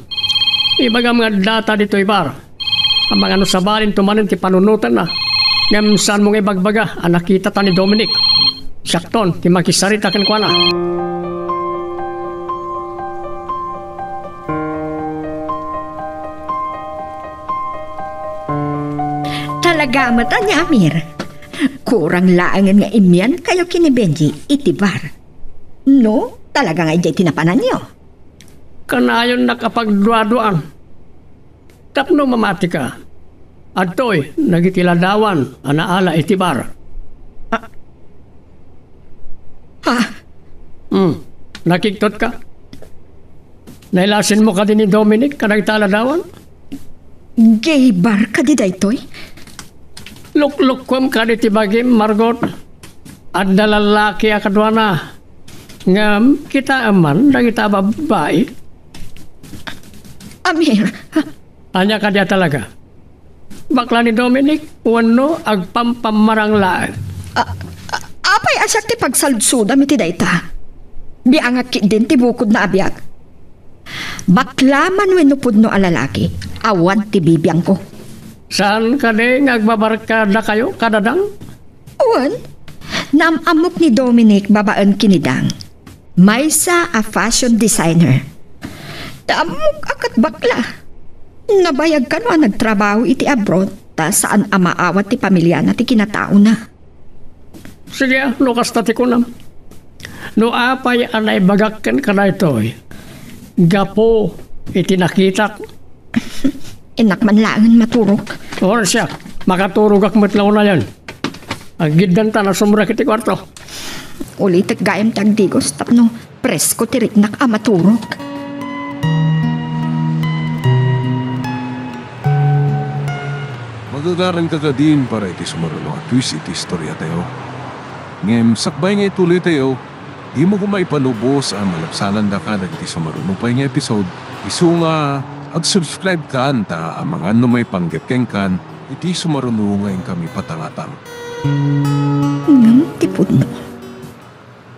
ibagam nga addata ditoy bar. Amangan no sabalinto manen ti panunotanna. Ngem saanmo nga ibagbaga a nakitata ni Dominic. Siakton ti makisarita kenkuana. Talaga met a ni Amir. Kurang laengen nga immiankayo ken ni Benji iti bar. No, talaga nga idiay ti napananyo. Kanayonnak a pagduaduaan. Tapno mamatika, adtoy dagiti ladawan a naala iti bar. Ah. Ha? Hmm. Nakigtotka? Nailasinmo kadi ni Dominic kadagita a ladawan? Gay bar kadi daytoy? Luklukkuem kadi ti bagim, Margot. Adda lallaki a kaduana. Ngem kitaem man dagita a babbai. Amir. Ania kadi a talaga? Bakla ni Dominic wenno agpampammarang laeng? A-, a-, apay a siak ti pagsaludsodam iti dayta? Biangak ketdin ti bukodna a biag. Bakla man wenno pudno a lalaki, awan ti bibiangko. Saan kadi nga agbabarkadakayo kadadang? Wen, naam-ammok ni Dominic babaen ken ni Dang. Maysa a fashion designer. Naam-ammok a ket bakla. Nabayag kano a nagtrabaho iti abroad, ta saan a maawat ti pamiliana ti kinataona. Sige, no kasta ti kunam. No apay a naibagak kenka daytoy, gapu iti nakitak. Innak man laengen maturog. Wen siak, makaturogak met la unayen. Aggiddanta a sumrek iti kuarto. Ulitek gayam ti agdigos tapno presko ti riknak a maturog. Magagaranka kadin para iti sumaruno a twist iti istoriatayo. Ngem sakbay nga ituloytayo, dimo koma ipalubos a malabsanandaka dagiti sumaruno pay nga episode, isu nga ag-subscribe kan ta amangan no maipanggep kenkan iti sumaruno nga inkami patangatang. Ngem ti pudno,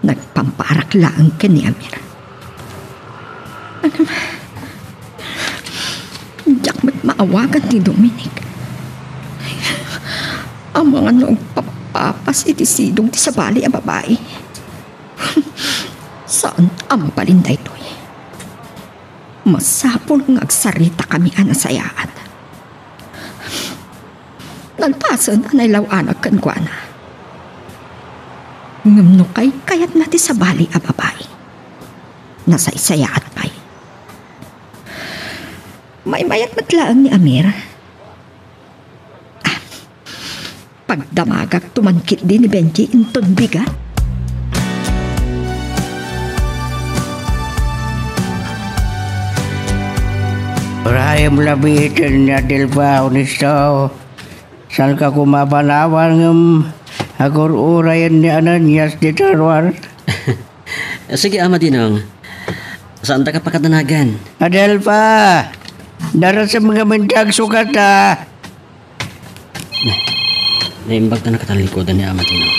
nagpamparak laeng ken ni Amir. Ngem, diak met maawagan ni Dominic. Amangan no agpapapas iti sidong ti sabali a babai. Saan a mabalin daytoy. Masapul nga agsaritakami a nasayaat. Nalpasen a nailaw-anak kenkuana. Ngem no kaykayatna ti sabali a babai, nasaysayaat pay. Maymayat met laeng ni Amir. Ah, pagdamagakto man ketdi ni Benji inton bigat. Uray, labiten ni Adelfa, Ernesto. Saanka koma panawan ngem agur-urayen ni Ananias dita ruar? Sige, Ama Dinong. Saandaka pakadanagan. Adelfa! Darasem ngamin ti agsukat, a. Naimbag ta nakatalikudan ni Ama Dinong.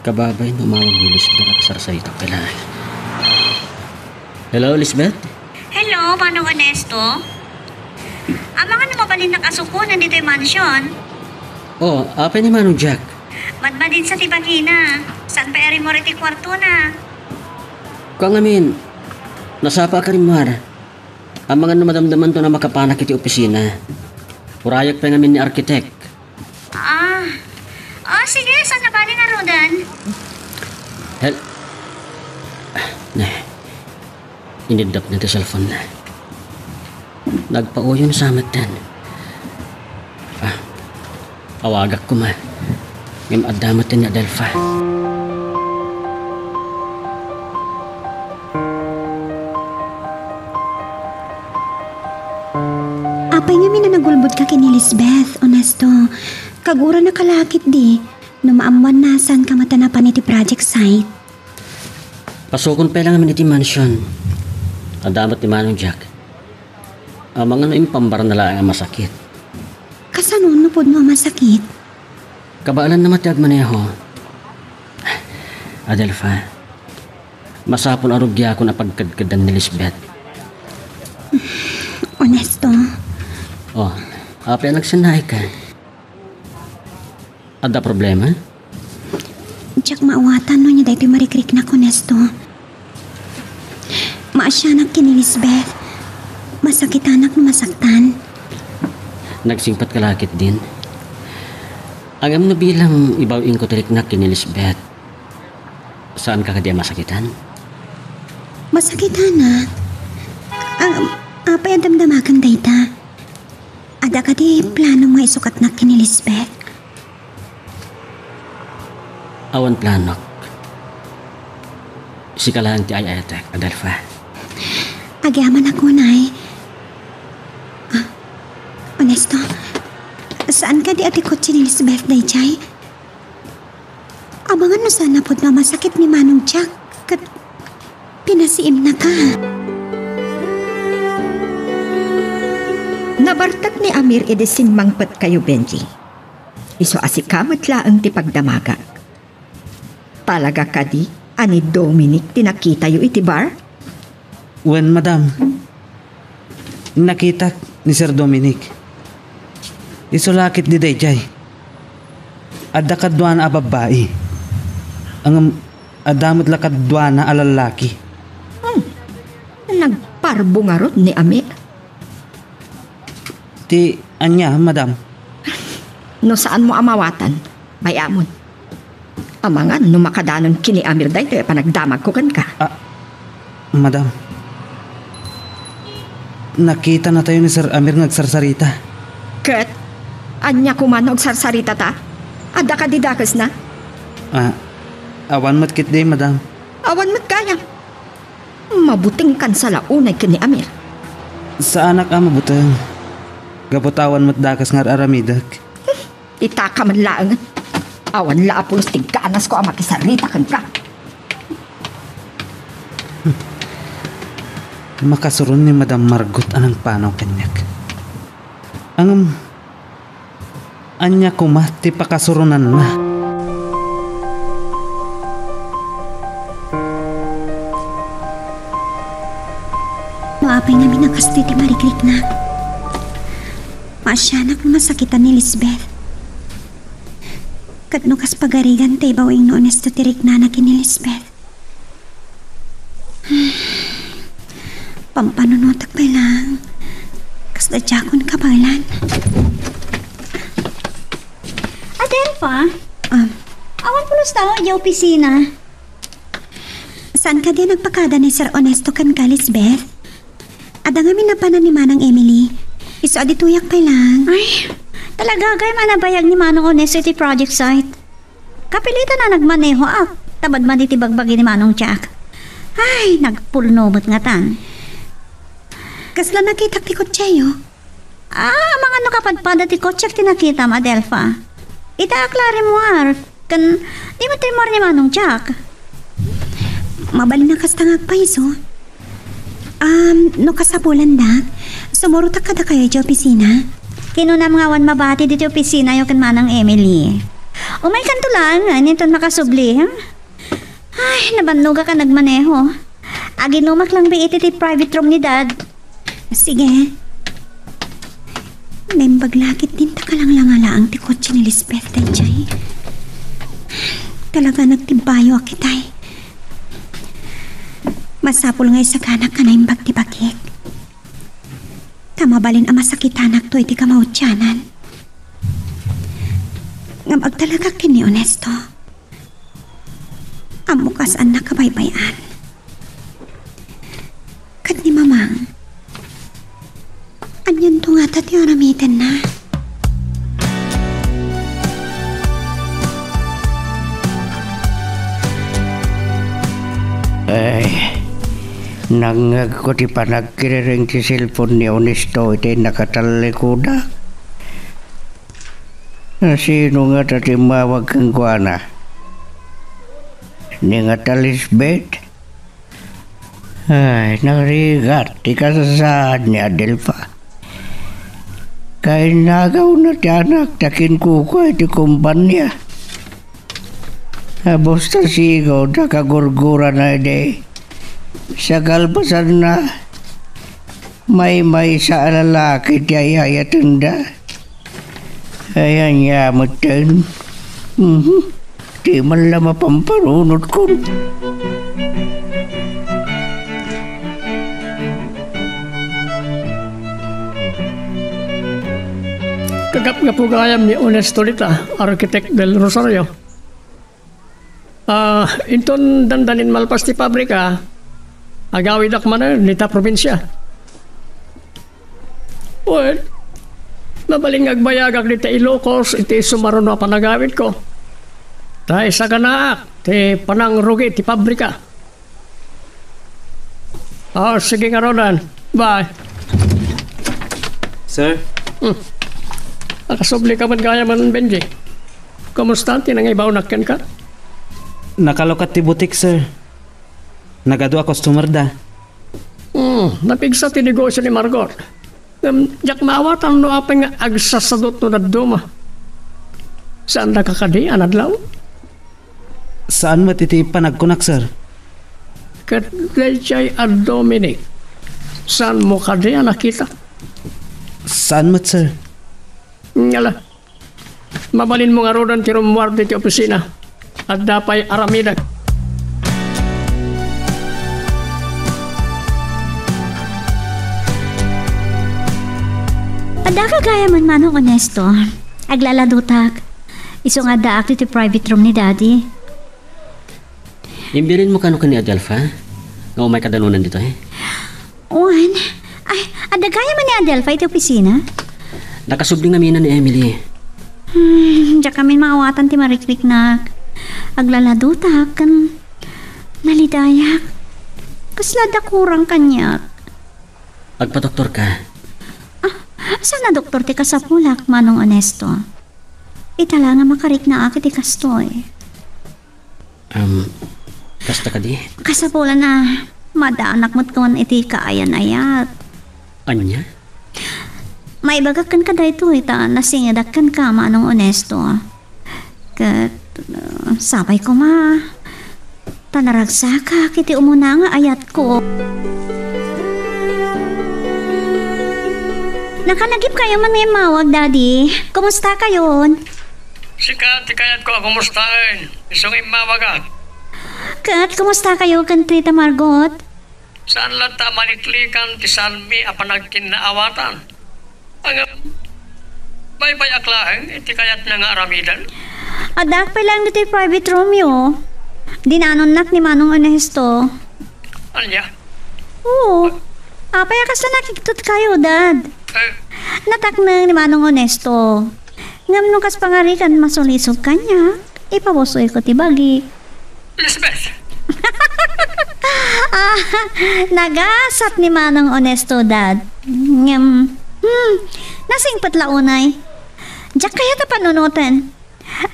Kababay no umawag ni Lisbeth a kasarsaritana. Hello, Lisbeth? Hello, Manong Ernesto? Amangan no mabalinnak a sukonen ditoy mansion. Oh, apay ni Manong Jack? Madmadin sa ti bagina. Saan pay a rimmuar iti kuartona? Kua ngamin, nasapa a karimmuar. Amangan no madamdamanto a makapanak iti opisina. Urayak pay ngamin ni arkitek. Ah. Oh, sige, saan na bale ngaruden? Hel-, ne. Iniddapna ti cellphone-na. Nagpauyon sa metten. Ah, awagak koma. Ngem adda metten ni Adelfa. Apay ngamin a nagulbodka ken ni Lisbeth, Ernesto? Kagurana ka la ketdi. No maammoanna, saanka met a napan iti project site? Pasukon pay la ngamin iti mansion. Adda met ni Manong Jack. Amangan no impambarna laeng a masakit. Kasano no pudno a masakit? Kabaelanna met ti agmaneho. Adelfa, masapul a rugiakon a pagkedkeddan ni Lisbeth. Ernesto. Oh, apay a nagsennaayka? Adda problema? Diak maawatan no ania daytoy marikriknak, Ernesto. Maasianak ken ni Lisbeth. Masakitanak no masaktan. Nagsingpetka la ketdin. Ngem no bilang ibaw-ingko ti riknak ken ni Lisbeth, saanka kadi a masakitan? Masakitanak. Am-, apay a damdamakan dayta? Adda kadi planom nga isukatnak ken ni Lisbeth? Awan planok. Sika laeng ti ay-ayatek, Adelfa. Agyamanak unay. Ah, Ernesto, saan kadi a ti kotse ni Lisbeth daydiay? Amangan no saan a pudno a masakit ni Manong Jack ket pinasiimnaka. Nabartek ni Amir idi simmangpetkayo, Benji. Isu a sika met laeng ti pagdamagak. Talaga kadi a ni Dominic ti nakitayo iti bar? Wen, madam. Nakitak ni Sir Dominic. Isu la ketdi daydiay. Adda kaduana a babbai. Ngem adda met la kaduana a lallaki. Hmm. Nagparbo ngarud ni Amir. Ti ania, madam? No saanmo a maawatan, bay-amon. Amangan no makadanon ken ni Amir daytoy a panagdamagko kenka. Ah, madam. Nakitanatayo ni Sir Amir nga agsarsarita. Ket? Ania koma no agsarsaritata? Adda kadi dakesna? Ah, awan met ketdi, madam. Awan met gayam. Mabutengkansa la unay ken ni Amir. Saanak a mabuteng. Gapu ta awan met dakes nga ar-aramidek. Itaka man laeng. Awan la a pulos ti ganasko a makisarita kenka. Makasuron ni Madam Margot a nangpanaw kaniak. Ngem, ania koma ti pakasuronanna? No apay ngamin a kastoy ti marikriknak, maasianak no masakitan ni Lisbeth. Ket no kas pagarigan ta ibaw-ing no Ernesto ti riknana ken ni Lisbeth. Pampanunotek pay laeng. Kasla diakon kabaelan. Adelfa? Ah. Awan pulos tao idiay opisina. Saan kadi a nagpakada ni Sir Ernesto kenka, Lisbeth? Adda ngamin napanan ni Manang Emily. Isu a ditoyak pay lang. Ay, talaga gayam a nabayag ni Manong Ernesto iti project site. Kapilitan a nagmaneho a, ta badbadi ti bagbagi ni Manong Jack. Ay, nagpulno met ngatan. Kasla nakitak ti kotseyo? Ah, amangan no kapadpada ti kotsek ti nakitam, Adelfa. Ita a Clary Muar, ken di met rimmuar ni Manong Jack. Mabalin a kasta nga agpayso. Um, no kasapulandak, sumurotak kadakayo iti opisina. Kinunam nga awan mabati diti opisinayo ken Manang Emily. Umaykanto laeng, inton makasubli, ha? Ay, nabannogak a nagmaneho. Aginumak lang bi iti ti private room ni Dad. Sige. Naimbag la ket dinta kalanglanga laeng ti kotse ni Lisbeth daydiay. Talaga nagtibayo a kitay. Masapul nga isaganak a naimbag ti bagik. Ta mabalin a masakitanakto iti kamaudianan. Ngem agtalekak ken ni Ernesto. Ammok a saanna kabaybay-an. Ket ni Mamang, anianto ngata ti aramidenna? Ay, nangngegko ti panagkirireng ti cellphone ni Ernesto iti nakatallikudda. Sino ngata ti immawag kenkuana? Ni ngata Lisbeth? Ay, narigat ti kasasaad ni Adelfa. Kainagawna ti anakta kenkuana iti kompania. Basta sigud a kagurgurana idi. Sa kalpasanna, maymaysa a lalaki ti ay-ayatenda. Ay, ania metten? Mhm. Di man la mapamparunotkon. Kagapgapu gayam ni Ernesto dita, Architect Del Rosario. Ah, inton dandanin malpas ti pabrika, agawidak manen dita probinsia. Wen, mabalin nga agbayagak dita Ilocos iti sumaruno a panagawidko. Ta isaganaak ti panangrugi ti pabrika. Ah, sige ngaruden. Bye. Sir? Hmm. Nakasubli ka met gayam, Benji. Kumusta ti nangibawnak kenka? Nakalukat ti butik, sir. Nagadu a customer da. Hmm, napigsa ti negosio ni Margot. Ngem, diak maawatan no apay nga agsasadut no dadduma. Saanda kadi a nadlaw? Saan met iti panagkunak, sir. Ket daydiay a Dominic, saanmo kadi a nakita? Saan met, sir. Ngala, mabalinmo ngaruden ti rummuar ditoy opisina. Adda pay aramidek. Adda ka gayam, Manong Ernesto. Aglaladutak. Isu nga addaak ditoy private room ni Daddy. Imbilinmo kano ken ni Adelfa nga umayka danunan ditoy? Wen, ay, adda gayam ni Adelfa iti opisina? Nakasubli ngamin ni Emily. Hmm, diak ngamin maawatan ti marikriknak. Aglaladutak ken nalidayak. Kasla adda kurang kaniak. Agpadoktorka. Ah, saan a doktor ti kasapulak, Manong Ernesto? Ita la nga makariknaak iti kastoy. Um, kasta kadi? Kasapulan a madaanak met ken iti kaayan-ayat. Ania? Maibagak kenka daytoy ta nasingedak kenka, Manong Ernesto. Ket, uh, sapay koma ta naragsakak iti umuna nga ayatko. Nakalagipkayo man nga immawag, Daddy. Kumusta kayon? Sika ti kayatko a kumustaen, isu nga immawagak. Ket kumusta kayo ken Tita Margot? Saan latta a maliklikan ti saanmi a panagkinnaawatan? Ngem, baybay-ak laeng iti kayatna nga aramiden. Addaak pay laeng ditoy private roomyo. Dinanonnak ni Manong Ernesto. Ania? Oo. Apay a kasla nakigtot kayo, Dad? Eh. Natakneng ni Manong Ernesto. Ngem no kas pangarikan masulisog kaniak, ipabusoyko ti bagik. Lisbeth! Ah, nagasat ni Manong Ernesto, Dad. Ngem, hmm, nasingpet la unay. Diak kayat a panunoten.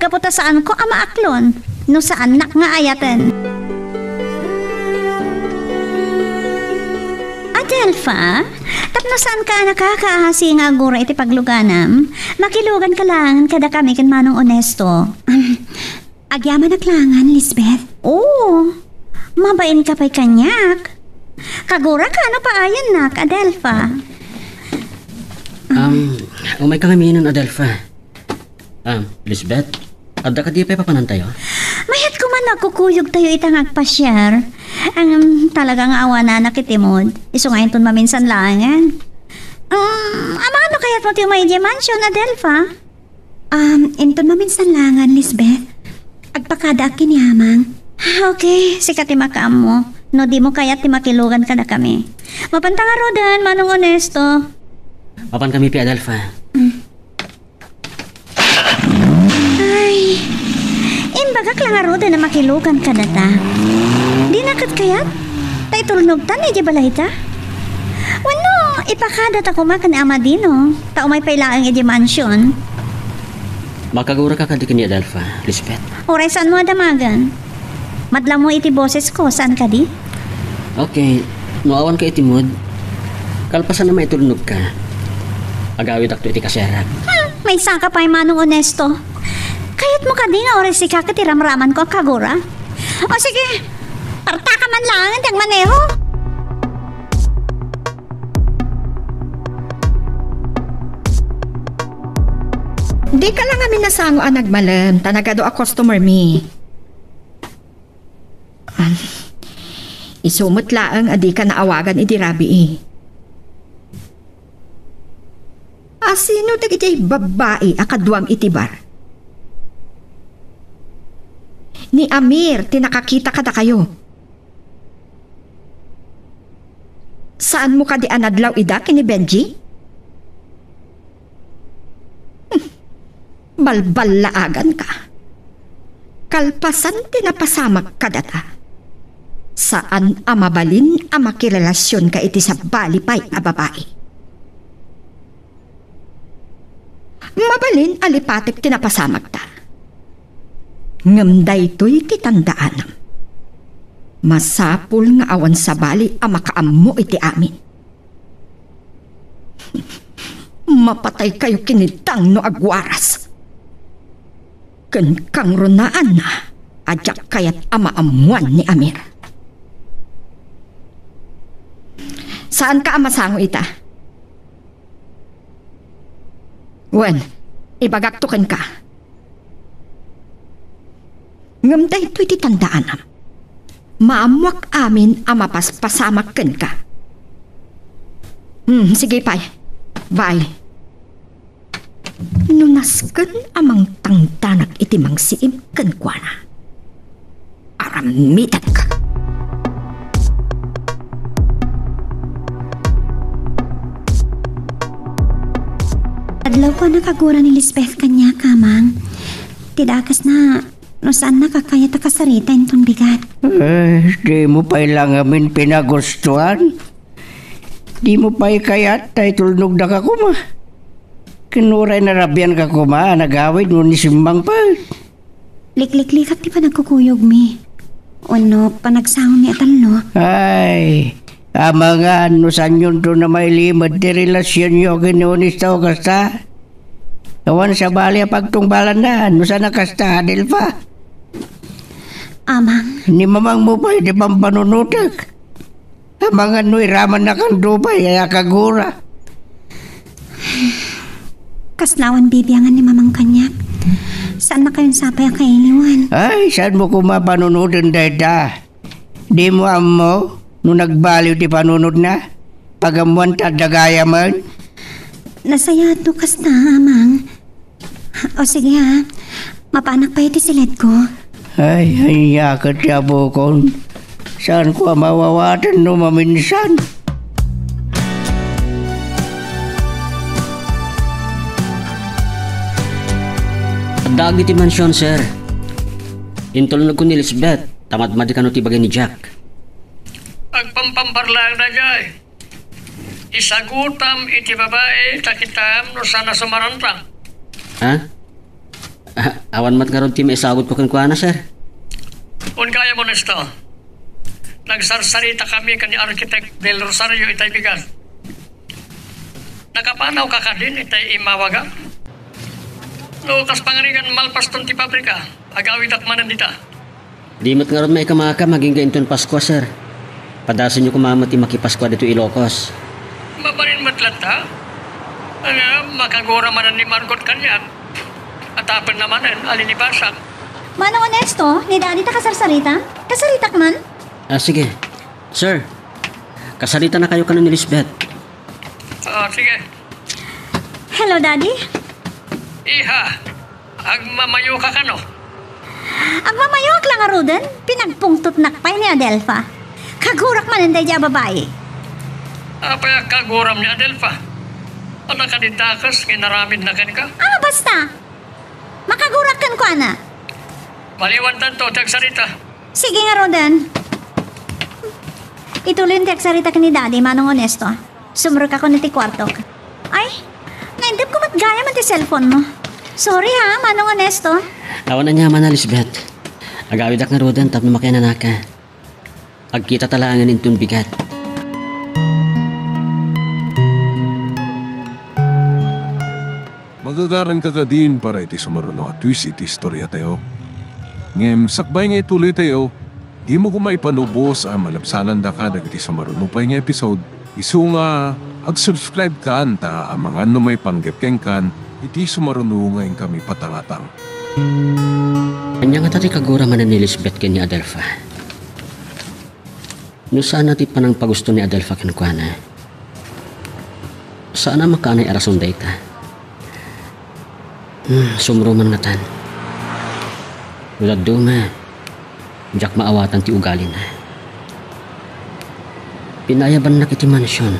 Gapu ta saanko a maaklon no saannak nga ayaten. Adelfa, tapno saanka a nakakaasi nga agura iti pagluganam, makiluganka laengen kadakami ken Manong Ernesto. Agyamanak laengen, Lisbeth. Oo, mabainka pay kaniak. Kaguraka no paayannak, Adelfa. Um, umayka ngamin, Adelfa. Ah, Lisbeth, adda kadi pay papanantayo? Mayat koma no agkukuyogtayo ita nga agpasiar. Ngem talaga nga awananak iti mood. Isu nga inton maminsan laengen. Um, amangan no kayatmo ti umay idiay mansion, Adelfa? Um, inton maminsan laengen, Lisbeth. Agpakadaak ken ni Amang. Ah, okay, sika ti makaammo. No dimo kayat ti makilugan kadakami. Mapanta ngaruden, Manong Ernesto. Mapankami pay, Adelfa. Mm. Ay, imbagak la ngaruden a makilugan kadata. Dina ket kayat? Ta itulnogtan idiay balayta? Wenno, ipakadata koma ken Ama Dino, ta umay pay laeng idiay mansion. Makaguraka kadi ken ni Adelfa, Lisbeth? Uray saanmo a damagen. Madlammo iti bosesko, saan kadi? Okay, no awanka iti mood, kalpasan a maitulnogka, agawidakto iti kasiarak. Hmm, maysaka pay, Manong Ernesto. Kayatmo kadi nga uray sika ket iramramanko a kagura? O sige, partaka man laeng ti agmaneho. Dika la ngamin nasango a nagmalem, ta nagadu a customer mi. Isu met laeng a dika naawagan idi rabii. A sino dagiti babbai a kaduam iti bar? Ni Amir ti nakakita kadakayo. Saanmo kadi a nadlaw ida ken ni Benji? Hmm. Balballaaganka. Kalpasan ti napasamak kadata, saan a mabalin a makirelasionka iti sabali pay a babai. Mabalin a lipatek ti napasamakta. Ngem daytoy ti tandaanam. Masapul nga awan sabali a makaammo iti amin. Mapataykayo ken ni Dang no agwaras. Ken kangrunaanna a diak kayat a maammoan ni Amir. Saanka a masango ita? Wen, ibagakto kenka. Ngem daytoy ti tandaanam. Maammoak amin a mapaspasamak kenka. Hmm, sige pay. Bye. No nasken a mangtangdanak iti mangsiim kenkuana, aramidenka. Adlaw ko a nakagura ni Lisbeth kaniak, Amang. Ti dakesna, no saannak a kayat a kasarita inton bigat. Eh, dimo pay la ngamin pinagustuan? Dimo pay kayat ta itulnogdaka koma? Ken uray narabianka koma a nagawid wenno simmang pay? Likliklikak ti panagkukuyogmi. Wenno panagsangomi a talno. Ay, amangan no saanyonto a mailimed ti relasionyo ken ni Ernesto kasta. Awan sabali a pagtungpalanna no saan a kasta, Adelfa. Amang. Ni mamangmo pay ti pampanunotek. Amangan no iramannakanto pay a kagura. Kasla awan bibiangan ni Mamang kaniak. Saannakayon sapay a kailiwan. Ay, saanmo koma panunoten dayta? Dimo ammo no nagbaliw ti panunotna? Pagammoan ta adda gayamen? Nasayaatto kasta, Amang. O sige, ha. Mapanak pay iti siledko. Ay, ania ket ti abukon? Saanko a mawawaten no maminsan? Addaak iti mansion, sir. Intulnogko ni Lisbeth, ta madmadi kano ti bagi ni Jack. Agpampamparlaang daydiay. Isagutam iti babai ta kitam no saan a sumaranta. Ha? Ah, awan met ngarud ti maisagutko kenkuana, sir. Wen gayam, Ernesto. Nagsarsaritami ken ni Architect Del Rosario itay bigat. Nakapanawka kadin itay immawagak? No kas pangarigan malpaston ti pabrika, agawidak manen dita. Di met ngarud maikamakam agingga inton Paskua, sir. Padasenyo koma met ti makipaskua ditoy Ilocos. Mabalin met latta? Ania, makagura manen ni Margot kaniak. Atapenna manen a linibasak. Manong Ernesto, ni Daddy ta kasarsarita? Kasaritak man? Ah, sige. Sir, kasaritanakayo kano ni Lisbeth. Ah, sige. Hello, Daddy. Iha, agmamayoka kano? Agmamayoak la ngaruden, pinagpungtotnak pay ni Adelfa. Kagurak manen daydi a babai. Apay a kaguram ni Adelfa? Ania kadi dakes nga inaramidna kenka? Ah, basta! Makagurak kenkuana. Maliwantanto ti agsarita. Sige ngaruden. Ituloyon ti agsarita ken ni Daddy, Manong Ernesto. Sumrekakon iti kuartok. Ay, naindepko met gayam ti cellphone mo. Sorry ha, Manong Ernesto. Awan aniaman a, Lisbeth. Agawidak ngaruden tapno makiananaka. Agkitata laengen inton bigat. Magagaranka kadin para iti sumaruno a twist iti istoriatayo. Ngem sakbay nga ituloytayo, dimo koma ipanubos a malabsanandaka dagiti sumaruno pay nga episode. Isu nga, ag-subscribe kan ta amangan no maipanggep kenkan iti sumaruno nga inkami patangatang. Ania ngata ti kagura manen ni Lisbeth ken ni Adelfa? No saan a ti panangpagusto ni Adelfa kenkuana, saan a makaanay a rason dayta. Hmm, sumro man ngatan. No dadduma, diak maawatan ti ugalina. Pinaayabannak iti mansion,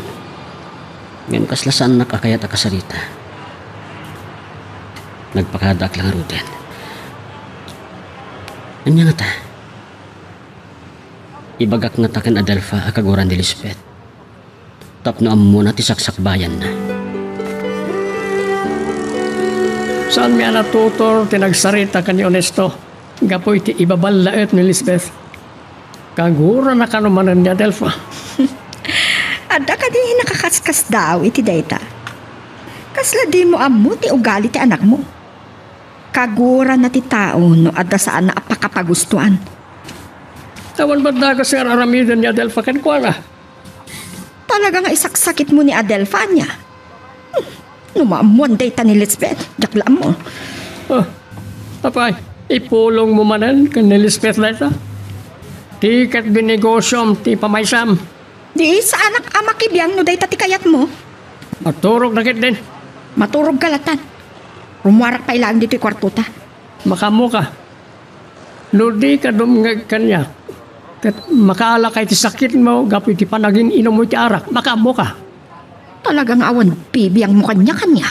ngem kasla saannak a kayat a kasarita. Nagpakadaak la ngaruden. Ania ngata? Ibagak ngata ken Adelfa a kagura ni Lisbeth tapno ammona ti saksakbayanna. Saanmi a natutor ti nagsarita ken ni Ernesto gapu iti ibaballaet ni Lisbeth. Kagurana kano manen ni Adelfa. Adda kadi nakakaskasdaaw iti dayta? Kasla dimo ammo ti ugali ti anakmo? Kagurana ti tao no adda saanna a pakapagustuan. Awan met dakes nga ar-aramiden ni Adelfa kenkuana. Talaga nga isaksakitmo ni Adelfa, ania? Hmm, no maammoan dayta ni Lisbeth, diak la ammo. Oh, apay, ipulongmo manen ken ni Lisbeth dayta? Ti ket binnegosiom ti pamaysam. Di saanak a makibiang no dayta ti kayatmo. Maturogna ketdin. Maturogka latan. Rummuarak pay laeng ditoy kuartota. Makaammoka. No dika dumngeg kaniak, ket makaalakay ti sakitmo gapu iti panagin-inummo iti arak. Makaammoka. Talaga nga awan bibiangmo kaniak, ania?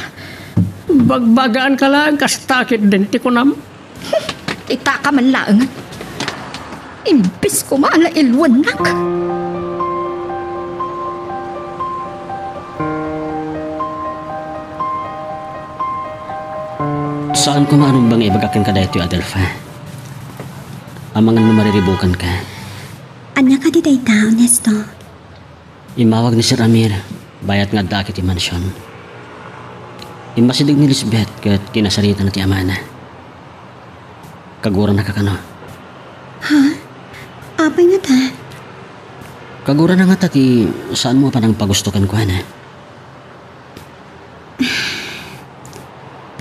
Bagbagaanka laeng kasta ketdin ti kunam. Itaka man laengen. Imbes koma a nailwennak. Saan koma a rumbeng nga ibagak kenka daytoy, Adelfa. Amangan no mariribukanka. Ania kadi dayta, Ernesto? Immawag ni Sir Amir, bayat nga addaak iti mansion. Immasideg ni Lisbeth ket kinasaritana ti amana. Kaguranaka kano? Ha? Apay ngata? Kagurana ngata ti saanmo a panangpagusto kenkuana?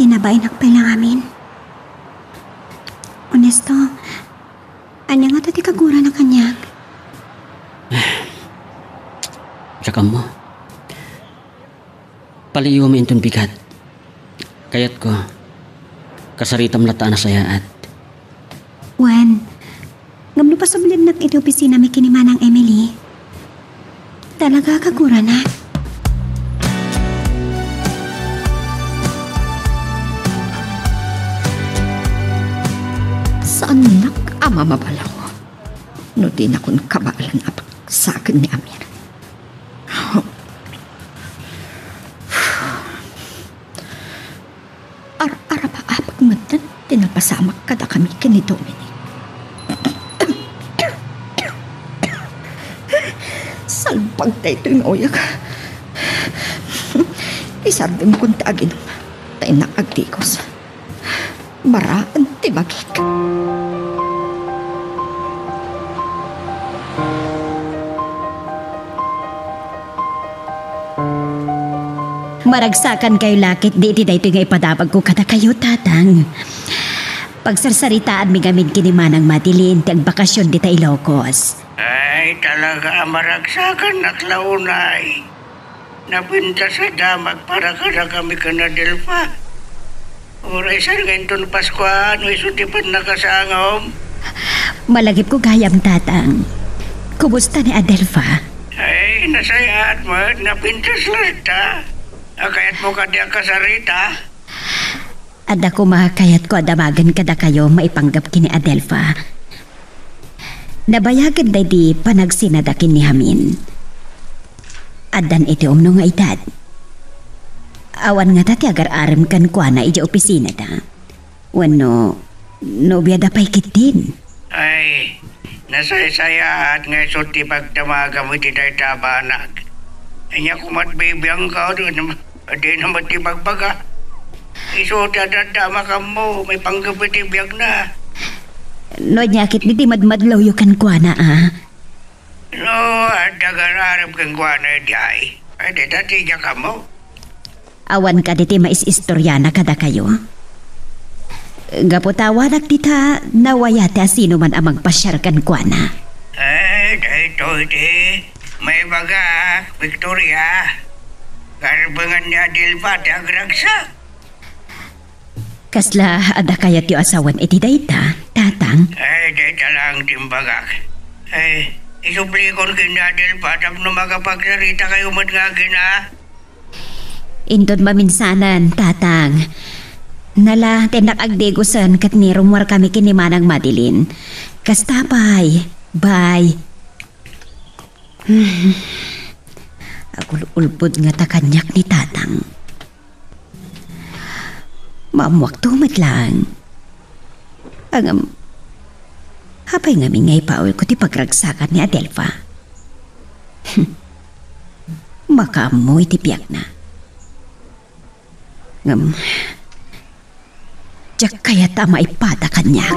Pinabainak pay la ngamin. Ernesto, ania ngata ti kagurana kaniak? Diak ammo. Paliyuem inton bigat. Kayatko, kasaritam latta a nasayaat. Wen, ngem no pasubliennak iti opisinami ken ni Manang Emily, talaga a kaguranak. Saannak a mamabalaw no dinakon kabaelan a pagsaken ni Amir. Ar-arapaapek metten ti napasamak kadakami ken ni Dominic. Salbag daytoy nga uyek. Isardengkon ti aginum, ta innak agdigos. Maraen ti bagik. Maragsakankayo la ketdi iti daytoy nga ipadamagko kadakayo, Tatang. Pagsarsaritaanmi ngamin ken ni Manang Madeline ti agbakasyon dita Ilocos. Ay, talaga a maragsakannak la unay. Napintas a damag para kadakami ken Adelfa. Uray saan nga inton Paskua no isu ti pannakasangom? Malagipko gayam, Tatang. Kumusta ni Adelfa? Ay, nasayaat met, napintas latta. A, kayatmo kadi a kasarita? Adda koma kayatko a damagen kadakayo maipanggep ken ni Adelfa. Nabayagen daydi panagsinada ken ni Hamin. Addan iti umno nga edad. Awan ngata ti agar-arem kenkuana idiay opisinada. Wenno, nobiada pay ketdin. Ay, nasaysayaat nga isu ti pagdamagam iti dayta a banag. Ania koma't bibiangka, dina, dina met ti bagbaga. Isu ti adda a makammo, maipanggep iti biagna. No ania ketdi ti madmadlawyo kenkuana, a? No, adda agar-arem kenkuana idiay. Ay, dita ti diak ammo. Awan kadi ti mais-istoriana kadakayo? Gapu ta awanak dita nawayat ti asinoman a mangpasiar kenkuana. Eh, daytoy ti maibagak, Victoria. Karbengan ni Adelfa ti agragsak. Kasla adda kayatyo a sawen iti dayta, Tatang? Ay, dayta laeng ti imbagak. Ay, isublikon ken ni Adelfa tapno makapagsaritakayo met nga agina. Inton maminsanan, Tatang. Nala, ti innak agdigosen ket ni rummuarkami ken ni Manang Madeline. Kasta pay, bay. Agul-ulbod ngata kaniak ni Tatang. Maammuakto met laeng. Ngem, apay ngamin nga ipaulko ti pagragsakan ni Adelfa? Makaammo iti biagna. Ngem, diak kayat a maipada kaniak.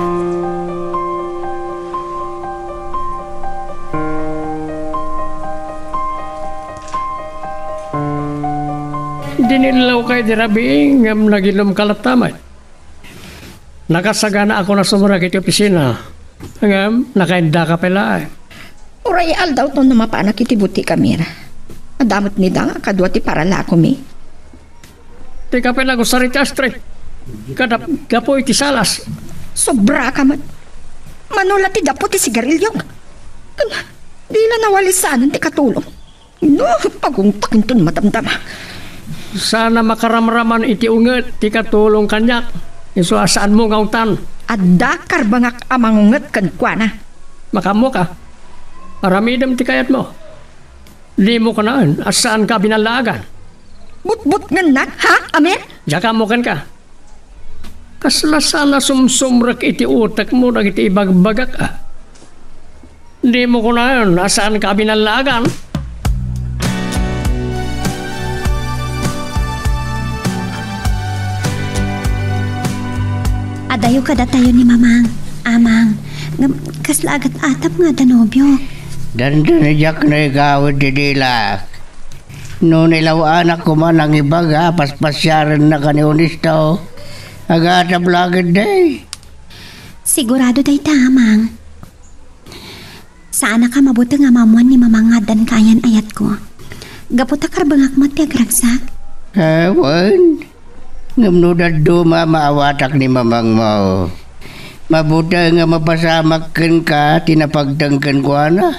Dinillawka idi rabii, ngem naginumka latta met. Nakasaganaak a sumrek iti opisina, ngem nakaindaka pay laeng. Uray aldawto no mapanak iti butik, Amir. Adda met ni Dang a kadua ti paralakomi. Ti kape la agusar iti astre. Kadap-, gapu iti salas. Sobraka met. Mano la ti dapo ti sigarilyo. Dila nawalisanan ti katulong. No, pagungtak inton madamdama. Saan a makaramraman iti unget ti katulong kaniak. Isu a saanmo nga ungtan. Adda karbengak a mangunget kenkuana. Makaammoka. Aramidem ti kayatmo. Dimo kunaen a saanka a binallaagan. Butbutngennak, ha, Amir? Diak ammo kenka. Kasla saan a sumsumrek iti utekmo dagiti ibagbagak, a? Dimo kunaen a saanka a binallaagan. Adayo kadatayo ni Mamang, Amang. Ngem kasla agat-atap nga adda nobio. Dandani diak naigawid ti dilak. No nilaw-anak koma nangibaga a paspasiarennaka ni Honesto, agatap la ketdi. Sigurado dayta, Amang. Saanak a mabuteng a maammoan ni Mamang nga addanka ayan-ayatko. Gapu ta karbengak met ti agragsak. Awan. Ngem no dadduma, maawatak ni Mamangmo. Mabuteng nga mapasamak kenka ti napagteng kenkuana.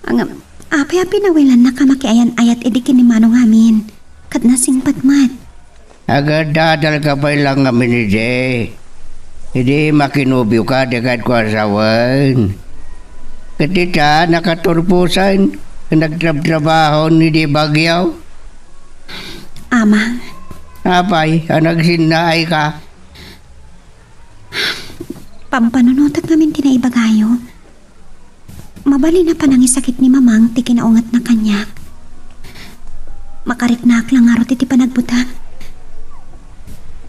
Ngem, apay a pinawilannak a makiayan-ayat idi ken ni Manong amin, ket nasingpet met. Agdadalka pay laeng ngamin idi. Idi makinobioka, di ket kua sawen. Ket ita, nakaturposan, nagtrabtrabaho idi bagyo. Amang. Apay, a nagsinnaayka? Pampanunotek ngamin ti naibagayo. Mabalin a panangisakit ni Mamang ti kinaungetna kaniak. Makariknaak la ngarud iti panagbutang.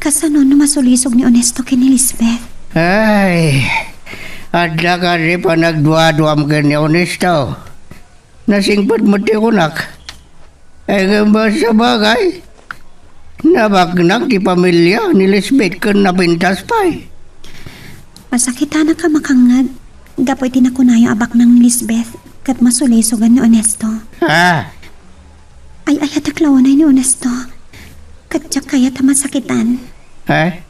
Kasano no masulisog ni Onesto ken ni Lisbeth? Ay, adda kadi panagduaduam ken ni Onesto? Nasingpet met ti kunak. Ay, ngem sabagay, nabaknang ti pamilia ni Lisbeth ken napintas pay. Masakitanak a makangngeg gapu iti nakunayo a baknang ni Lisbeth ket masulisogan ni Onesto. Ah! Ay-ayatek la unay ni Onesto, ket diak kayat a masakitan. Eh?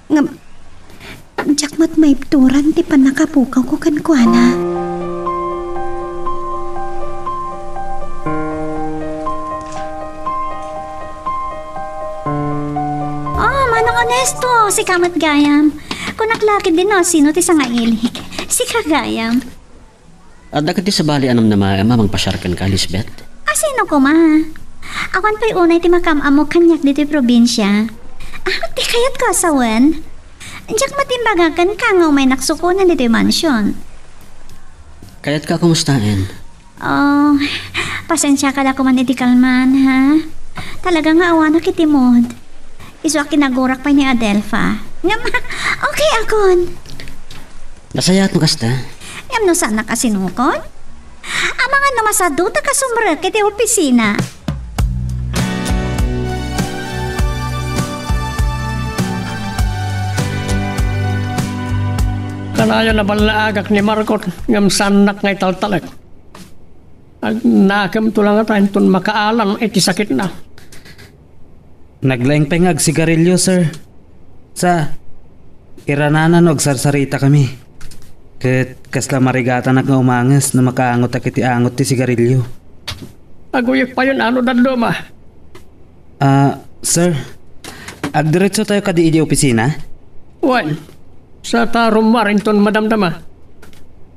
Ngem, diak met maibturan ti pannakapukawko kenkuana. Oh, Manong Onesto, sika met gayam. Kunak la ketdi no sino ti sangailik. Sika gayam. Adda ketdi sabali a namnamaem a mangpasiar kenka, Lisbeth? A sino koma? Awan pay unay ti makaam-ammok kaniak ditoy probinsia. Ah, ti kayatko a sawen. Diak met imbaga kenka nga umaynak sukonen ditoy mansion. Kayatka a kumustaen? Oh, pasensiaka la koman iti kalman, ha? Talaga nga awanak iti mood. Isu a kinagurak pay ni Adelfa. Ngem, okay akon. Nasayaat no kasta. Ngem no saannak a sinukon? Amangan no masadutak a sumrek iti opisina. Kanayon a ballaagak ni Margot, ngem saannak nga italtalek. Agnakemto la ngata inton makaalan iti sakitna. Naglaing pay nga agsigarilio, sir. Sa, iranana no agsarsarita kami. Ket kasla marigatanak nga umanges no makaangotak iti angot ti sigarilio. Aguyek payen ano dadduma. Ah, sir, agdiretso tayo kadi idi opisina? Wen, sa ta rummuar inton madamdama.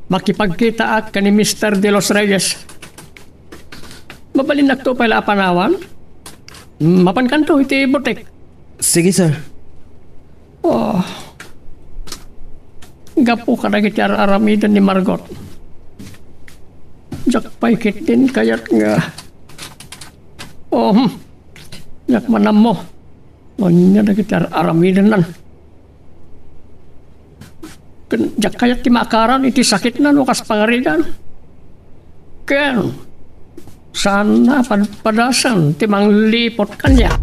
Makipagkitaak ken ni Mister De Los Reyes. Mabalinnakto pay la a panawan? Mapankanto iti butik. Sige, sir. Oh. Gapu kadagiti ar-aramiden ni Margot. Diak pay ketdin kayat nga. Oh, hmm. Diak manammo. Ania dagiti ar-aramidennan? Ken diak kayat ti maakaran iti sakitna no kas pangarigan. Ken saanna a padpadasen ti mangliput kaniak.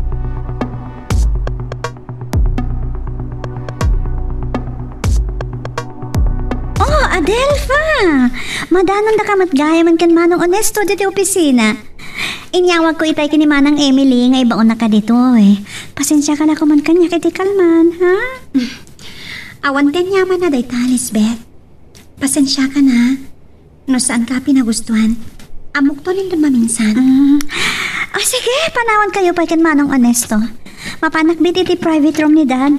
Oh, Adelfa! Madanondaka met gayamen ken Manong Onesto ditoy opisina. Inyawagko itay ken ni Manang Emily nga ibaonnaka ditoy. Pasensiaka la koman kaniak iti kalman, ha? Awan ti aniamanna dayta, Lisbeth. Pasensiaka na. No saanka a pinagustuan, ammokto inton maminsan. Mm. O sige, panawankayo pay ken Manong Onesto. Mapanak met iti private room ni Dad.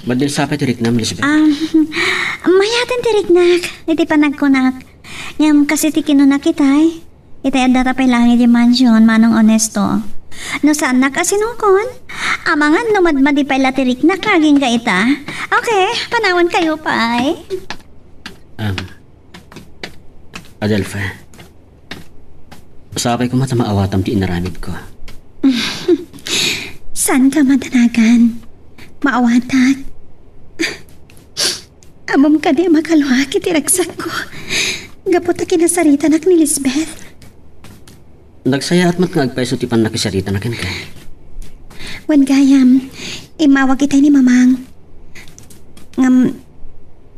Madi sa pay ti riknam, Lisbeth? Ah, mayaten ti riknak iti panagkunak. Ngem kas iti kinunak itay, itay addata pay laeng iti mansion, Manong Onesto. No saannak a sinukon, amangan no madmadi pay la ti riknak nga agingga ita. Okay, panawankayo pay. Um, Adelfa, sapay koma ta maawatam ti inaramidko. Saanka madanagan. Maawatak. Ammom kadi a makaluak iti ragsakko gapu ta kinasaritanak ni Lisbeth? Nagsayaat met nga agpayso ti pannakisaritanak kenka. Wen gayam, immawag itay ni Mamang. Ngem,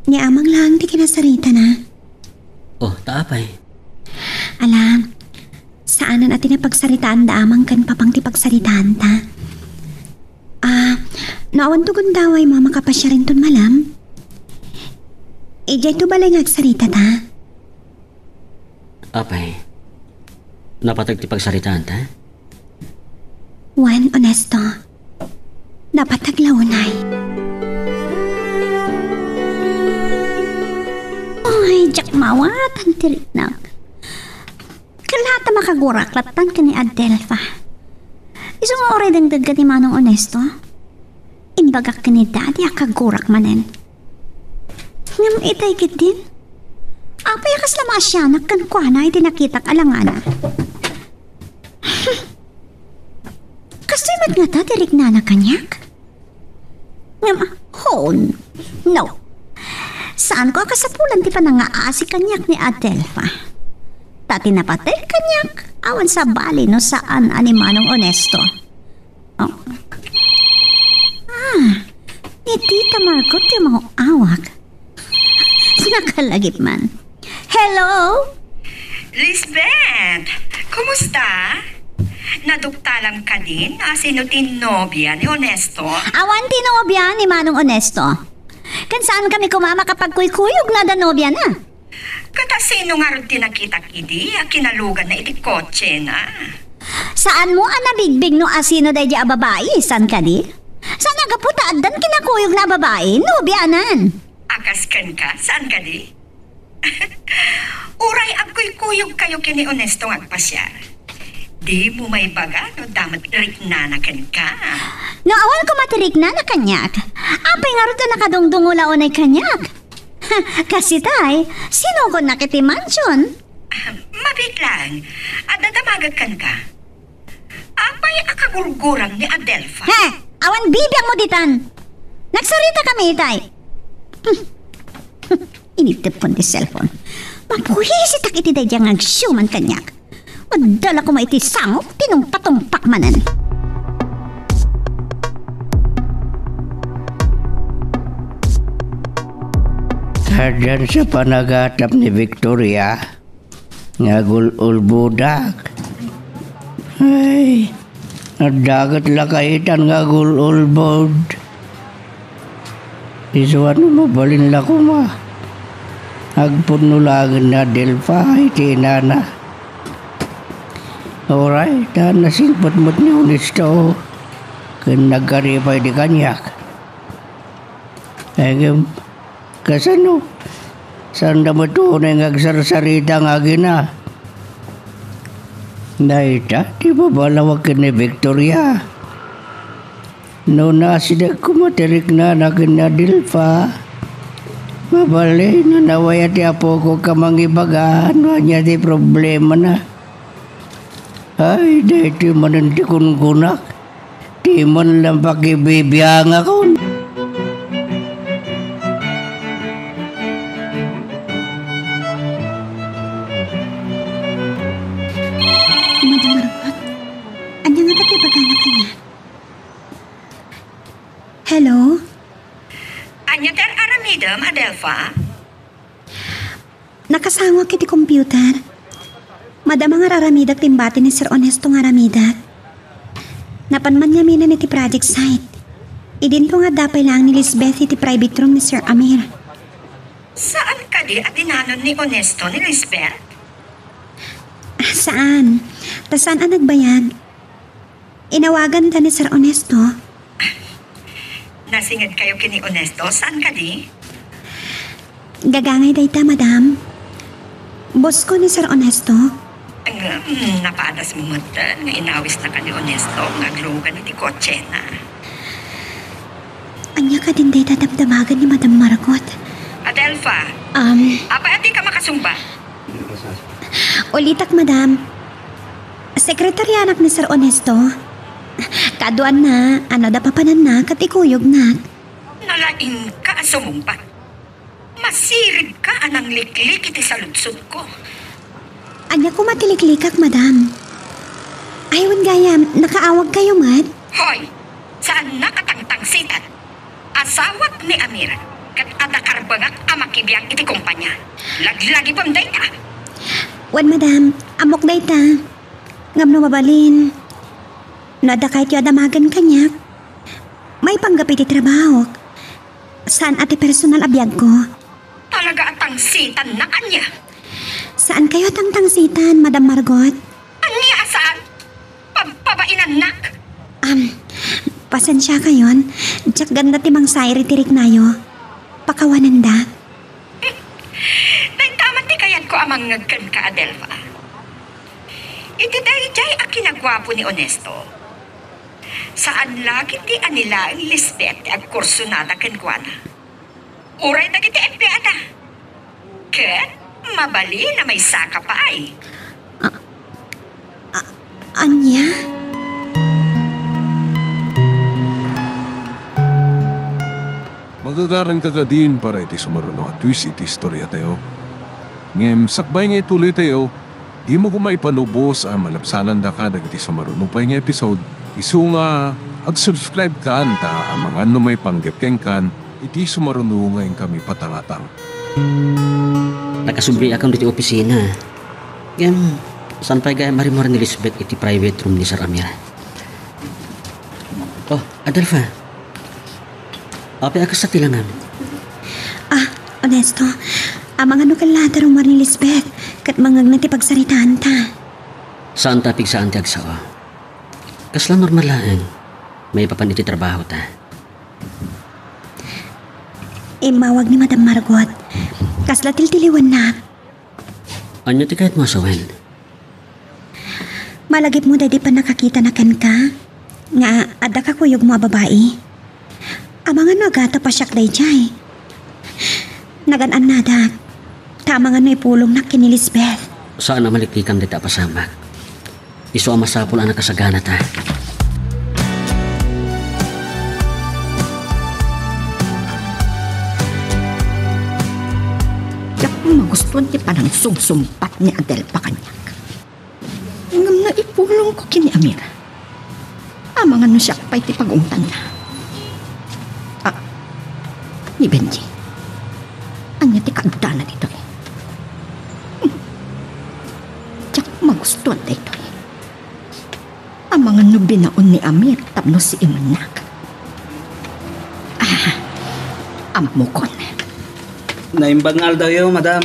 ni Amang laeng ti kinasaritana. Oh, ta apay? Ala, saanen a ti napagsaritaanda Amang ken Papang ti pagsaritaanta. Ah, no awanto gundawaymo a makapasiar inton malem, Idiay to balay nga agsaritata. Apay, napateg ti pagsaritaanta? Wen, Onesto, napateg la unay. Ay, diak maawatan ti riknak. Kella ta makagurak lattan ken ni Adelfa. Isu nga uray dengdenggen ni Manong Onesto, imbagak ken ni Daddy a kagurak manen. Ngem itay ketdin, apay a kasla maasianak kenkuana iti nakitak a langana? Kastoy met ngata ti riknana kaniak? Ngem, oh, no. Saanko a kasapulan ti panangaasi kaniak ni Adelfa. Ta ti napateg kaniak, awan sabali no saan a ni Manong Onesto. Oh. Ah, ni Tita Margot ti umaw-awag. Nakalagip man. Hello? Lisbeth, kumusta? Naduktalam kadin a sino ti nobia ni Onesto? Awan ti nobia ni Manong Onesto. Ken saan kami koma makapagkuykuyog no adda nobiana? Ket sino ngarud ti nakitak idi a kinaluganna iti kotsena? Saanmo a nabigbig no asino daydi a babai, saan kadi? Saan a gapu ta addan kinakuyogna a babai, nobianan. A kas kenka, saan kadi? Uray agkuykuyogkayo ken ni Onesto nga agpasiar. Dimo maibaga no adda met riknana kenka. No awan koma ti riknana kaniak, apay ngarud a nakadungdungola unay kaniak? Kastoy tay, sinukonnak iti mansion. Ah, mabiit laeng. Adda damagek kenka. Apay a kagurguram ni Adelfa? He! Awan bibiangmo ditan! Nagsarita kami itay! Initepkon ti cellphone. Mabuisitak iti daydi nga agsiuman kaniak. Adda la koma iti sangok, tinungpatungpak manen. Addan sa panagatap ni Victoria nga agul-ulbodak. Ay, adda ket la kaitan nga agul-ulbod. Isu a no mabalin la koma, agpudno laengen ni Adelfa iti inana. Uray ta nasingpet met ni Onesto ken nagkari pay idi kaniak. Ngem, kasano? Saanda met unay nga agsarsarita nga agina. Dayta ti babalawak ken ni Victoria. No nasideg koma ti riknana ken ni Adelfa, mabalin a nawaya ti apoko a mangibaga no ania ti problemana. Ay, daytoy manen ti kunkunak. Ti man lang pakibibiangakon. Madam Margot, ania ngata ti ibagana kaniak? Hello? Ania ti ar-aramidem, Adelfa? Nakasangok iti computer. Madama nga ar-aramidak ti imbati ni Sir Ernesto nga aramidek. Napan man ngaminen iti project site. Idinto nga adda pay laeng ni Lisbeth iti private room ni Sir Amir. Saan kadi a dinanon ni Ernesto ni Lisbeth? Ah, saan. Ta saan a nagbayag. Inawaganda ni Sir Ernesto. Nasingedkayo ken ni Ernesto, saan kadi? Gagangay dayta, madam. Bosko ni Sir Ernesto. Ngem, napadasmo metten nga inawisnaka ni Ernesto nga aglugan iti kotsena. Ania kadin dayta damdamagan ni Madam Margot? Adelfa. Um. Apay a dika makasungbat? Ulitak, madam. Sekretarianak ni Sir Ernesto. Kaduanna, no adda papananna ket ikuyognak. Nalaingka a sumungbat. Masiribka a nangliklik iti saludsodko. Ania koma ti liklikak, madam? Ay, wen gayam, nakaawagkayo met? Hoy! Saannak a tangtangsitan. Asawak ni Amir, ket adda karbengak a makibiag iti kompania. Laglagipem dayta. Wen, madam, ammok dayta. Ngem no mabalin, no adda kayatyo a damagen kaniak, maipanggep iti trabahok. Saan a ti personal a biagko. Talaga a tangsitannak, ania? Saan kayo tangtangsitan, Madam Margot? Ania a saan? Pabpabainannak? Am, pasensia kayon. Diak ganda ti mangsair iti riknayo. Pakawanendak. Dayta met ti kayatko a mangngeg kenka, Adelfa. Iti daydiay a kinaguapo ni Onesto, saan la ketdi a ni laeng Lisbeth ti agkursonada kenkuana. Uray dagiti empleada. Ket mabalin a maysaka pay. A-, a-, ania? Magagaranka kadin para iti sumaruno a twist iti istoriatayo. Ngem sakbay nga ituloytayo, dimo koma ipanubos a malabsanandaka dagiti sumaruno pay nga episode, isu nga ag-subscribe kan ta amangan no maipanggep kenkan iti sumaruno nga inkami patangatang. Nakasubli akam diti opisina. Ngem, saan pay gayam a rimmuar ni Lisbeth iti private room ni Sir Amir? Oh, Adelfa. Apay a kasta ti langam? Ah, Onesto. Amangan no kasta ti rimmuar ni Lisbeth, ket mangngegna ti pagsaritaanta. Saanta a pigsaan ti agsao. Kasla normal laeng. Maipapan iti trabahota. Immawag ni Madam Margot. Kasla tiltiliwennak. Ania ti kayatmo a sawen? Malagipmo daydi pannakakitana kenka, nga adda kakuyogmo a babai. Amangan no agatep a siak daydiay. Nagan-annadak, ta amangan no ipulongnak ken ni Lisbeth. Saan a maliklikam dayta a pasamak. Isu a masapul a nakasaganata. Diak magustuan ti panangsumsumpat ni Adelfa kaniak. Ngem no ipulongko ken ni Amir, amangan no siak pay ti pagungtanna. Ah, ni Benji, ania ti kaaddana ditoy? Hmm. Diak magustuan daytoy. Amangan no binaon ni Amir tapno siimennak. Ah, ammokon. Naimbag nga aldawyo, madam.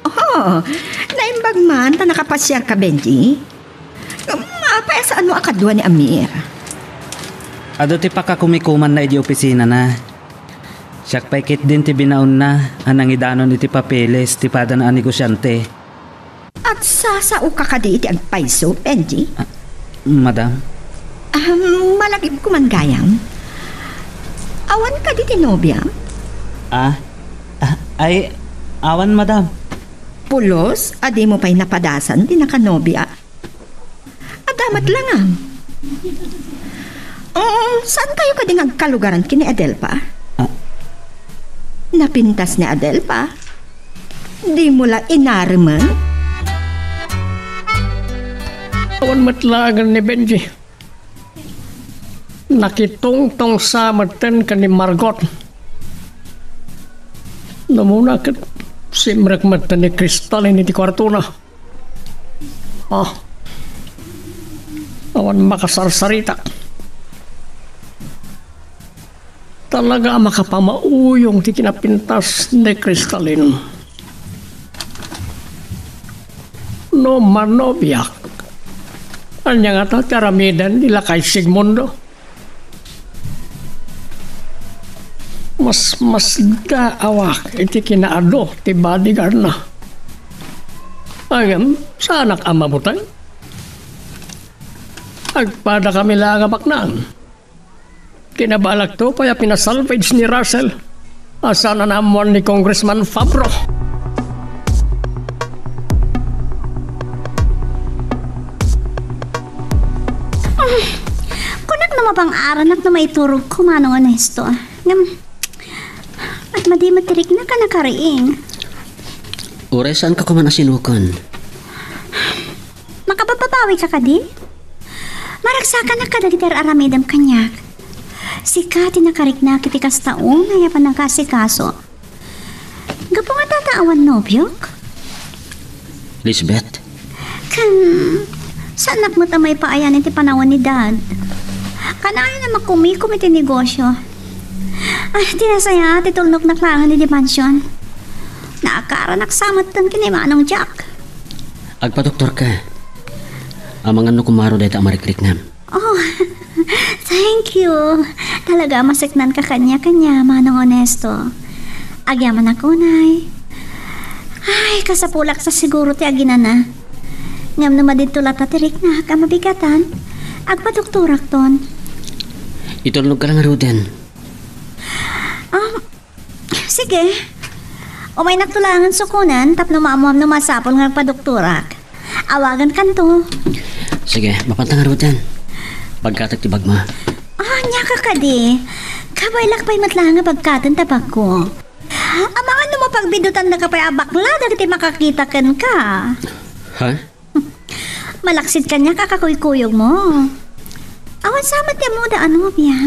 Oh, naimbag man ta nakapasiarka, Benji. Ngem apay a saanmo a kadua ni Amir? Adu ti pakakumikumanna idi opisinana. Siak pay ketdin ti binaonna a nangidanon iti papeles ti padana a negosiante. Agsasaoka kadi iti agpayso, Benji? Ah, madam? Ah, malagipko man gayam. Awan kadi ti nobia? Ah, ah, ay, awan, madam. Pulos a dimo pay napadasan ti nakanobia. Adda met langam. Um, saan kayo kadi nga agkalugaran ken ni Adelfa? Ah. Napintas ni Adelfa? Dimo la inaremen? Awan met laengen ni Benji. Nakitungtong sa metten ken ni Margot. Namuna ket simrek metten ni Crystalline iti kuartona. Ah, awan makasarsarita. Talaga a makapamauyong ti kinapintas ni Crystalline. No manobiak, ania ngata ti aramiden ni lakay Sigmundo? Mas, masdaawak iti kinaadu ti bodyguardna. Ngem, saanak a mabuteng. Agpadakami la nga baknaan. Kinabalakto pay a pinasalvage ni Russell a saan a naammoan ni Congressman Fabro. Kunak no mabang-aranak no maiturogko, Manong Onesto. Ngem, at madi met ti riknak a nakariing. Uray saanka koma a sinukon. Makapababawika kadi? Maragsakanak kadagiti ar-aramidem kaniak. Sika ti nakariknak iti kasta unay a pannakaasikaso. Gapu nga data awan nobiok? Lisbeth? Ken, saanak met a maipaayan iti panawen ni Dad. Kanayon a makumikom iti negosyo. Ay, ti nasayaat ti tulnoknak laengen iti mansion. Naakaranak sa metten ken ni Manong Jack. Agpadoktorka. Amangan no kumaro dayta a marikriknam. Oh, thank you. Talaga a maseknanka kaniak, Manong Onesto. Agyamanak unay. Ay, kasapulak sa siguro ti aginana. Ngem no madinto latta ti riknak a mabigatan, agpadoktorakton. Itulnogka la ngaruden. Um, Sige. Umaynakto laengen sukonen tapno maammuam no masapul nga agpadoktorak. Awagankanto. Sige, mapanta ngaruden. Pagkatek ti bagmo. Ah, ania ka kadi? Kabaylak pay met laeng nga pagkaten ta bagko. Amangan no mapagbidutannaka pay a bakla dagiti makakita kenka. Ha? Malaksid kaniak a kakuykuyogmo. Awan sa met ti ammoda a nobia.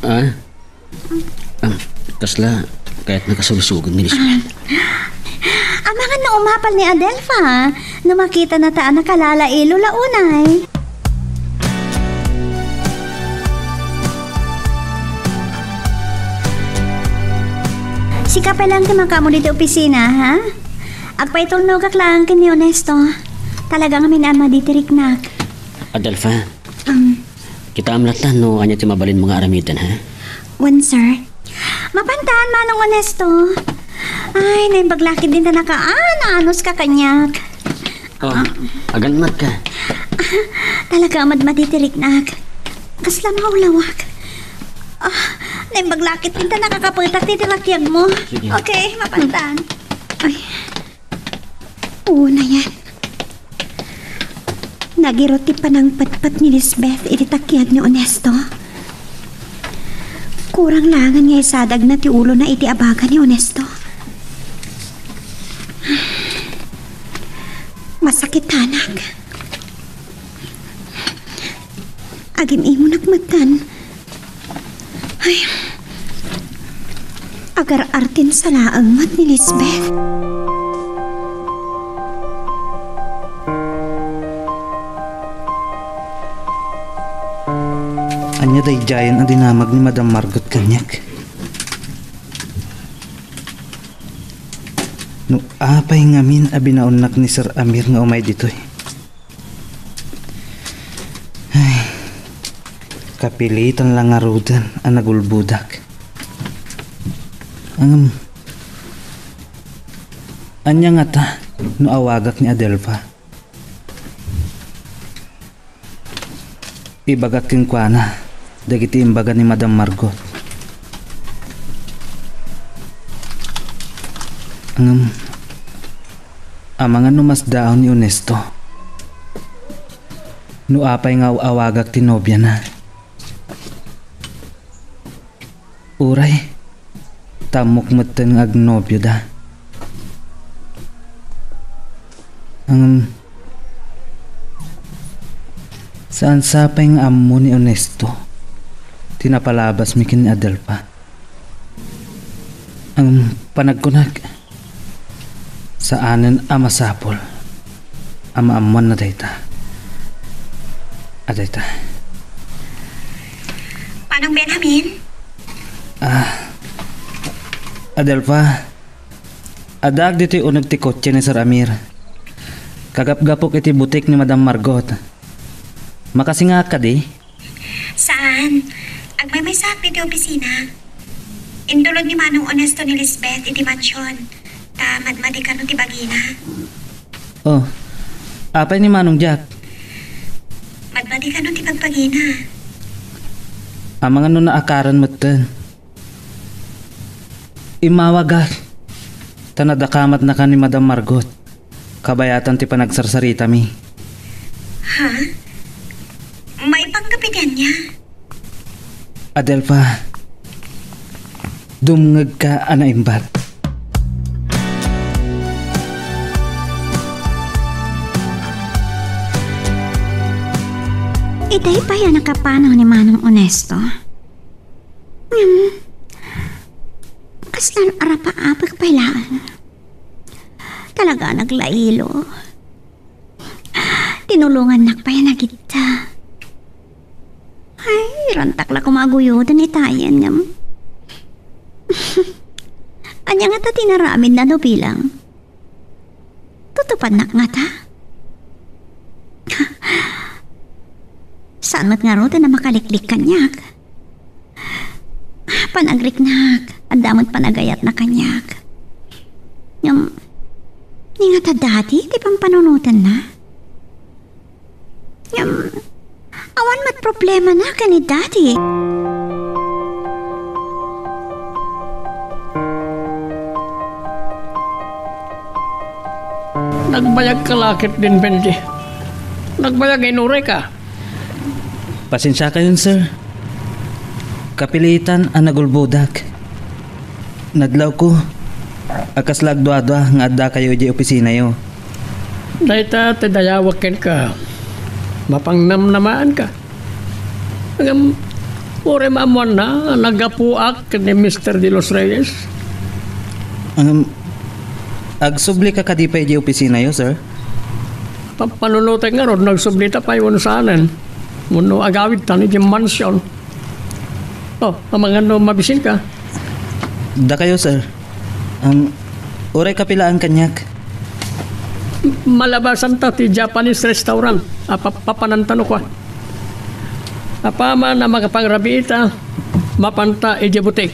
Ah? Ah, kasla, kayatna a kasursuro ni Lisbeth. Ah. Amangan no umapal ni Adelfa, no makitanata a nakalalailo la unay. Sika pay laeng ti makaammo ditoy opisina, ha? Agpaitulnogak laeng ken ni Onesto. Talaga ngamin a madi ti riknak. Adelfa, Um, kitaem latta no ania ti mabalinmo nga aramiden, ha? Wen, sir. Mapantan, Manong Onesto. Ay, naimbag la ketdin ta nakaano-anos ka kaniak. Oh, ah, aganmat ka. Talaga a madmadi ti riknak. Kasla maulawak. Ah, naimbag la ketdin ta nakakapetak ti rakiagmo. Sige. Okay, mapantan. Ay. Unayen. Nagirut ti panangpetpet ni Lisbeth iti takiad ni Onesto. Kurang laengen nga isadagna ti ulona iti abaga ni Onesto. Masakitanak. Agim-imunak metten. Ay. Agar-artin sa laeng met ni Lisbeth. Ania daydiayen a dinamag ni Madam Margot kaniak? No apay ngamin a binaonnak ni Sir Amir nga umay ditoy? Ay, kapilitan la ngaruden a nagulbodak. Ngem, ania ngata no awagak ni Adelfa? Ibagak kenkuana dagiti imbaga ni Madam Margot. Ngem, amangan no masdaon ni Onesto. No apay nga aw-awagak ti nobiana. Uray, ta ammok metten nga agnobioda. Ngem, saan sapay nga ammo ni Onesto ti napalabasmi ken ni Adelfa. Ngem, panagkunak, saanen a masapul a maammoanna dayta. A dayta. Manong Benjamin? Ah, Adelfa, addaak ditoy uneg ti kotse ni Sir Amir. Kagapgapok iti butik ni Madam Margot. Makasingaak kadi? Saan. Agmaymaysaak ditoy opisina. Intulod ni Manong Onesto ni Lisbeth iti mansion, ta madmadi kano ti bagina. Oh, apay ni Manong Jack? Madmadi kano ti bagbagina. Amangan no naakaran metten. Immawagak, ta nadakamatnaka ni Madam Margot. Kabayatan ti panagsarsaritami. Ha? Maipanggep iti ania? Adelfa, dumngegka a naimbat. Itay pay a nakapanaw ni Manong Onesto. Ngem, kasla arapaapek pay laeng. Talaga a naglailo. Tinulongannak pay a nagidda. Ay, rantak la koma a guyoden itayen, ngem. Ania ngata ti inaramidna no bilang? Tutupannak ngata? Saan met ngaruden a makaliklik kaniak? Panagriknak, adda met panagayatna kaniak. Ngem, ni ngata dati ti pampanunotenna? Ngem, awan met problemana ken ni Daddy. Nagbayag ka la ketdin, Benji. Nagbayag nga inurayka. Pasensiakayon, sir. Kapilitan a nagulbodak. Nadlawko a kasla agduadua nga addakayo idiay opisinayo. Dayta ti dayawek kenka. Mapangnamnamaanka. Ngem, uray maammoanna, naggapuak ken ni Mister De Los Reyes. Ngem, agsublika kadi pay idiay opisinayo, sir? Pa-, panunotek ngarud no agsublita pay wenno saanen. Wenno agawidtan idiay mansion. Oh, amangan no mabisinka. Dakayo, sir. Am, uray kapilaan kaniak. Malabasanta ti Japanese restaurant a pa-, papananta no kua. Apaman a makapangrabiita, mapanta idiay butik.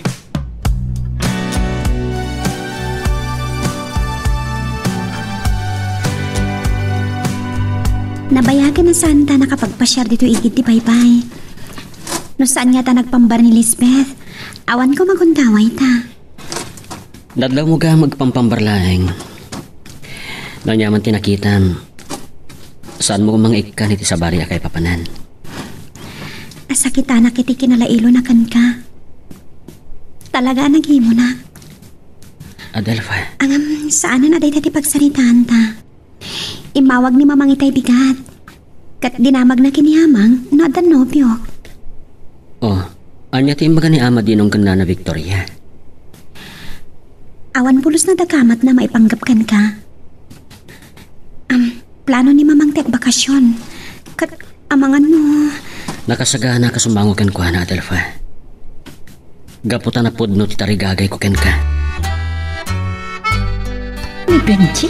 Nabayagen a saanta nakapagpasiar ditoy igid ti baybay. No saan ngata nagpambar ni Lisbeth, awan koma gundawayta. Nadlawmo gayam agpampambar laeng. No aniaman ti nakitam, saanmo koma nga ikkan iti sabali a kaipapanan. Asakitanak iti kinalailona kenka. Talaga a nagimona. Adelfa. Ngem, saanen a dayta ti pagsaritaanta. Immawag ni Mamang itay bigat. Ket dinamagna ken ni Amang no adda nobiok. Oh, ania ti imbaga ni Ama Dinong ken Nana Victoria? Awan pulos no adda gamatna a maipanggep kenka. Am, plano ni Mamang ti agbakasyon. Ket amangan no... Nakasaganaka a sumango kenkuana, Adelfa. Gapu ta napudno ti tarigagayko kenka. Ni Benji?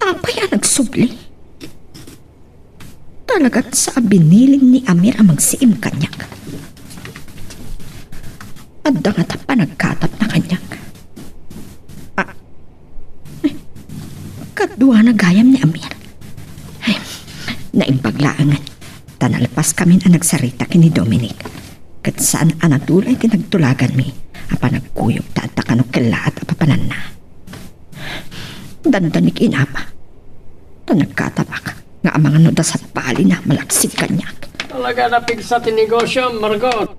Apay a nagsubli? Talaga sa a binilin ni Amir a magsiim kaniak. Adda ngata panagkatapna kaniak. Ah, kaduana gayam ni Amir. Ay, naimbag laengen ta nalpaskamin a nagsarita ken ni Dominic. Ket saan a nadulay ti nagtulaganmi a panagkuyog ta adda kano kellaat a papananna. Dandanik inapa. Ta nagkatabak nga amangan no da sabbalina malaksid kaniak. Talaga napigsa ti negosio, Margot.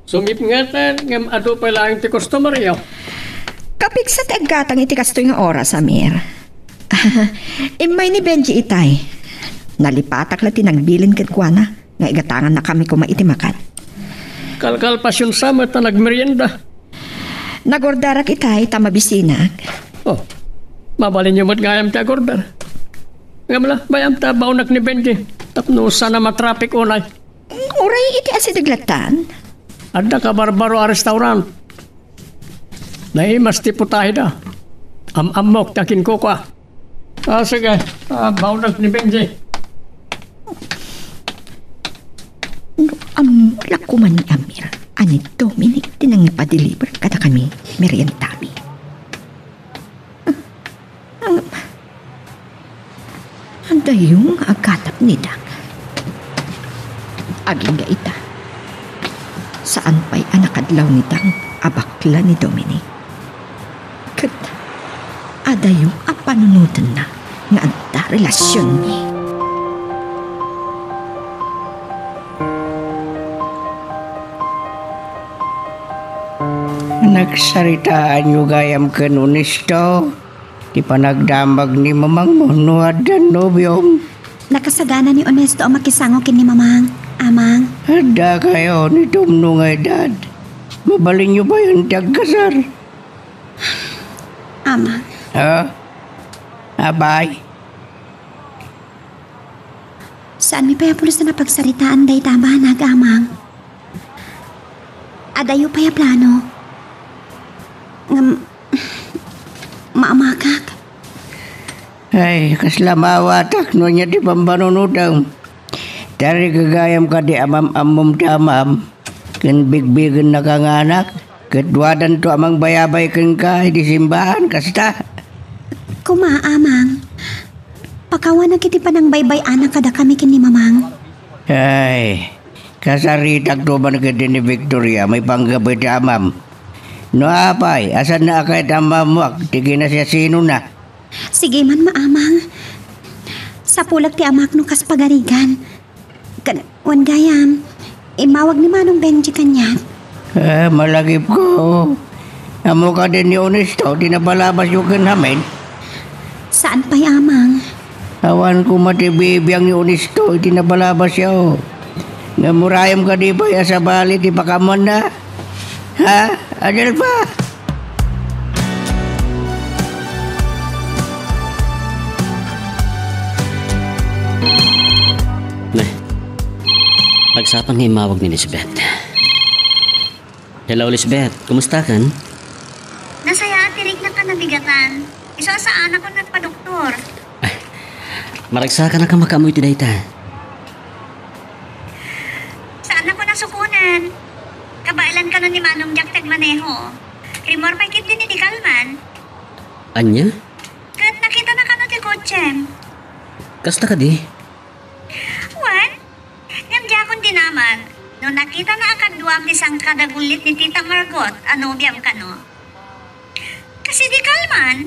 Sumipngetan ngem adu pay laeng ti customeryo. Kapigsa ti aggatang iti kastoy nga oras, Amir. Immay ni Benji itay. Nalipatak la ti nagbilin kenkuana nga igatangannakami koma iti makan. Kalkalpasyonsa met ta nagmerienda. Nagordarak itay ta mabisinak. Oh, mabalinyo met gayam ti agorder. Ngem la, bayam ta baonak ni Benji tapno saan a matraffic unay. Uray iti asideg lattan. Adda kabarbaro a restaurant. Naimas ti putahida. Am-ammok ti akinkukua. Ah, sige. Ah, baonak ni Benji. No ammo la koma ni Amir a ni Dominic ti nangipadeliver kadakami meriendami. Ah, ah, adayo nga agatap ni Dang. Agingga ita, saan pay a nakadlaw ni Dang a bakla ni Dominic. Ket adayo a panunotenna nga adda relasionmi. Nagsaritaanyo gayam ken Onesto ti panagdamag ni mamangmo no adda nobiom? Nakasagana ni Onesto a makisango ken ni Mamang, Amang. Addakayo ni tumno nga edad. Mabalinyo bayan ti agkasar? Amang. Ha? Abay. Saanmi pay a pulos a napagsaritaan dayta a banag, Amang. Adayo pay a plano. Makak. Ay, kasla maawatak no ania ti pammanunotem. Tarigagayam kadi a mam-ammom ti amam, ken bigbigennaka nga anak, ket duadanto a mangbayabay kenka iti simbahan, kasta? Koma, Amang. Pakawanak iti panangbaybay-anak kadakami ken ni Mamang. Ay, kasaritakto man ketdi ni Victoria maipanggep iti amam. No apay, asanna a kayat a maammuak ti kinasiasinona? Sige man, Amang. Sapulek ti amak no kas pagarigan. Kan, wen gayam, immawag ni Manong Benji kaniak. Ah, malagipko. Ammo kadi ni Onesto ti napalabasyo ken Hamen? Saan pay, Amang. Awan koma ti bibiang ni Onesto iti napalabasyo. Ngem urayem kadi pay a sabali ti pakaammoanna? Ha, Adelfa? Ne, nagsapan nga immawag ni Lisbeth. Hello, Lisbeth. Kumusta kan? Nasayaat ti riknak a nabigatan. Isu a saanakon agpadoktor. Ay, maragsakan a makaammo iti dayta. Saanakon a sukonen. Kabaelan kano ni Manong Jack ti agmaneho. Rimmuar pay ketdi ni Dikalman. Ania? Ket nakitana kano ti kotsem. Kasta kadi? Wen, ngem diakon dinaman no nakitana a kaduak ti sangkad a gullit ni Tita Margot a nobiam kano. Kas idi kalman?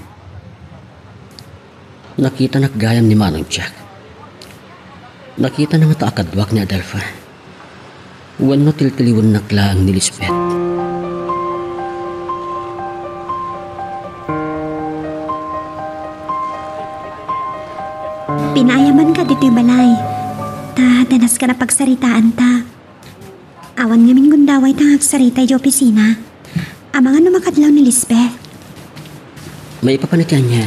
Nakitanak gayam ni Manong Jack. Nakitana ngata a kaduak ni Adelfa. Wenno tiltiliwennak laeng ni Lisbeth. Pinaayamanka ditoy balay. Ta, danas ka na pagsaritaanta. Awan ngamin gundaway ta nga agsarita idiay opisina. Amangan no makadlaw ni Lisbeth. Maipapan iti ania?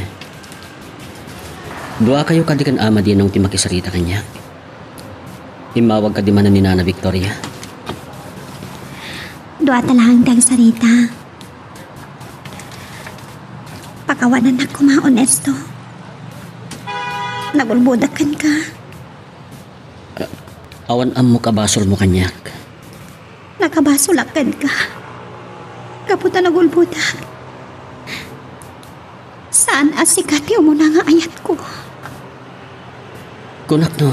Duakayo kadi ken Ama Dinong ti makisarita kaniak? Immawag kadi manen ni Nana Victoria? Duata laeng ti agsarita. Pakawanannak koma, Onesto. Nagulbodak kenka. Awan ammok a basolmo kaniak. Nakabasolak kenka. Gapu ta nagulbodak. Saan a sika ti umuna nga ayatko. Kunak no,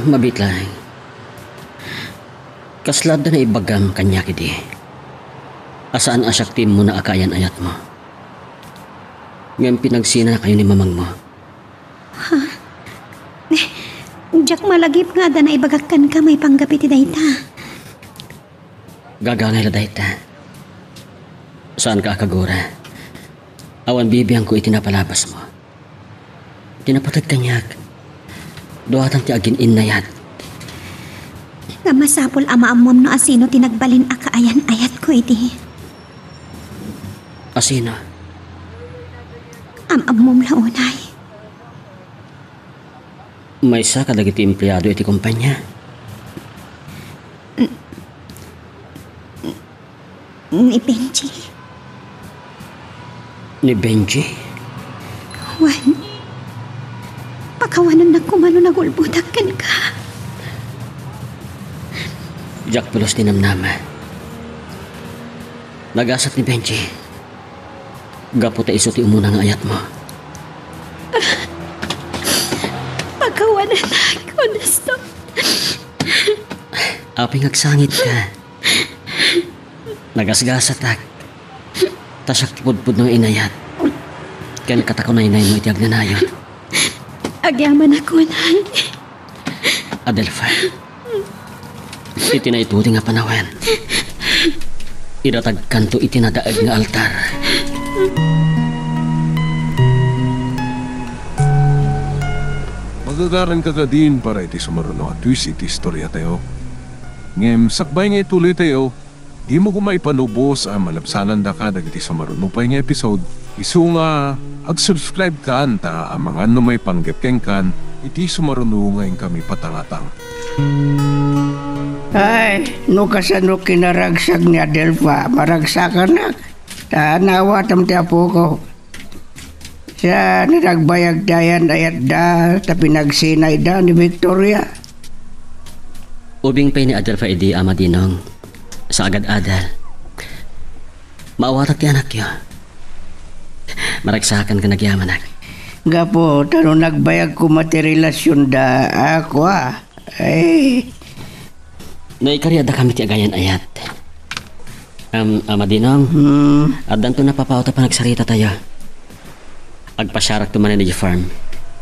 mabiit laeng. Kasla adda naibagam kaniak idi a saan a siak ti immuna a kaayan-ayatmo. Ngem pinagsinanakayo ni mamangmo. Ha? Diak malagip nga adda naibagak kenka maipanggep iti dayta. Gagangay la dayta. Saanka a kagura. Awan bibiangko iti napalabasmo. Ti napateg kaniak, duatan ti agin-innayat. Ngem masapul a maammom no asino ti nagbalin a kaayan-ayatko idi. Asino? Am-ammom la unay. Maysa kadagiti empleado iti kompania. Ni Benji. Ni Benji? Wen, pakawanannak koma no nagulbodak kenka. Diak pulos ti namnama. Nagasat ni Benji. Gapu ta isu ti umuna nga ayatmo. Pakawanannak, Onesto. Apay nga agsangitka? Nagasgasatak. Ta siak ti pudpudno nga inayat. Ken katakunaynaymo iti agnanayon. Agyamanak unay. Adelfa, iti naituding a panawen, idatagkanto iti nadaeg nga altar. Magagaranka kadin para iti sumaruno a twist iti istoriatayo. Ngem sakbay nga ituloytayo, dimo koma ipanubos a malabsanandaka dagiti sumaruno pay nga episode. Isu nga, ag-subscribe kan ta amangan no maipanggep kenkan iti sumaruno nga inkami patangatang. Ay, no kasano kinaragsak ni Adelfa, maragsakanak. Ta naawatam ti apoko. Siya, nagbayag ti ayan-ayatda, ta pinagsinayda ni Victoria. Ubing pay ni Adelfa idi, Ama Dinong, sa agad-adal. Maawatak ti anakyo. Maragsakan ken agyamanak. Gapu, ta no nagbayag koma ti relasionda, a, kua. Ay. No ikariadakami ti agayan-ayat. Am, Ama Dinong, Hmm. Addanto napapaut a panagsaritatayo. Agpasiarakto manen idiay farm.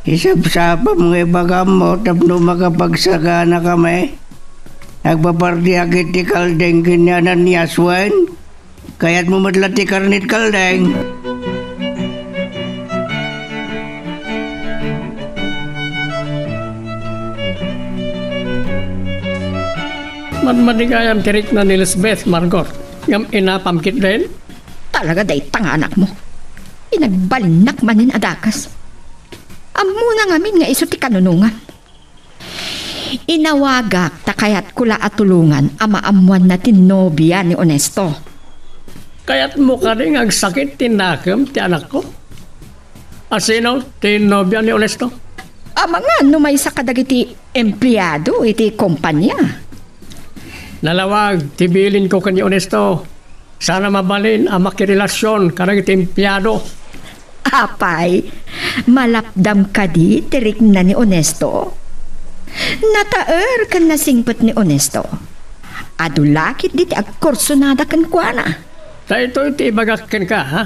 Isabsabam nga ibagam mo tapno makapagsaganakami. Agpapartiak iti kaldeng ken ni Ananias wen? Kayatmo met la ti karnit kaldeng? Madmadigayam ti rikna ni Lisbeth, Margot. Ngem inapam ketdin? Talaga dayta nga anakmo. Pinagbalinnak manen a dakes. Ammona ngamin nga isu ti kanunongam. Inawagak ta kayatko la a tulongan a maammoanna ti nobia ni Onesto. Kayatmo kadi nga agsakit ti nakem ti anakko? Asino ti nobia ni Onesto? Amangan no maysa kadagiti empleado iti kompania. Nalawag ti bilinko ken ni Onesto. Saan a mabalin a makirelasion kadagiti empleado. Apay, malapdam kadi ti rikna ni Onesto? Nataer ken nasingpet ni Onesto. Adu la ketdi ti agkursonada kenkuana. Daytoy ti ibagak kenka, ha?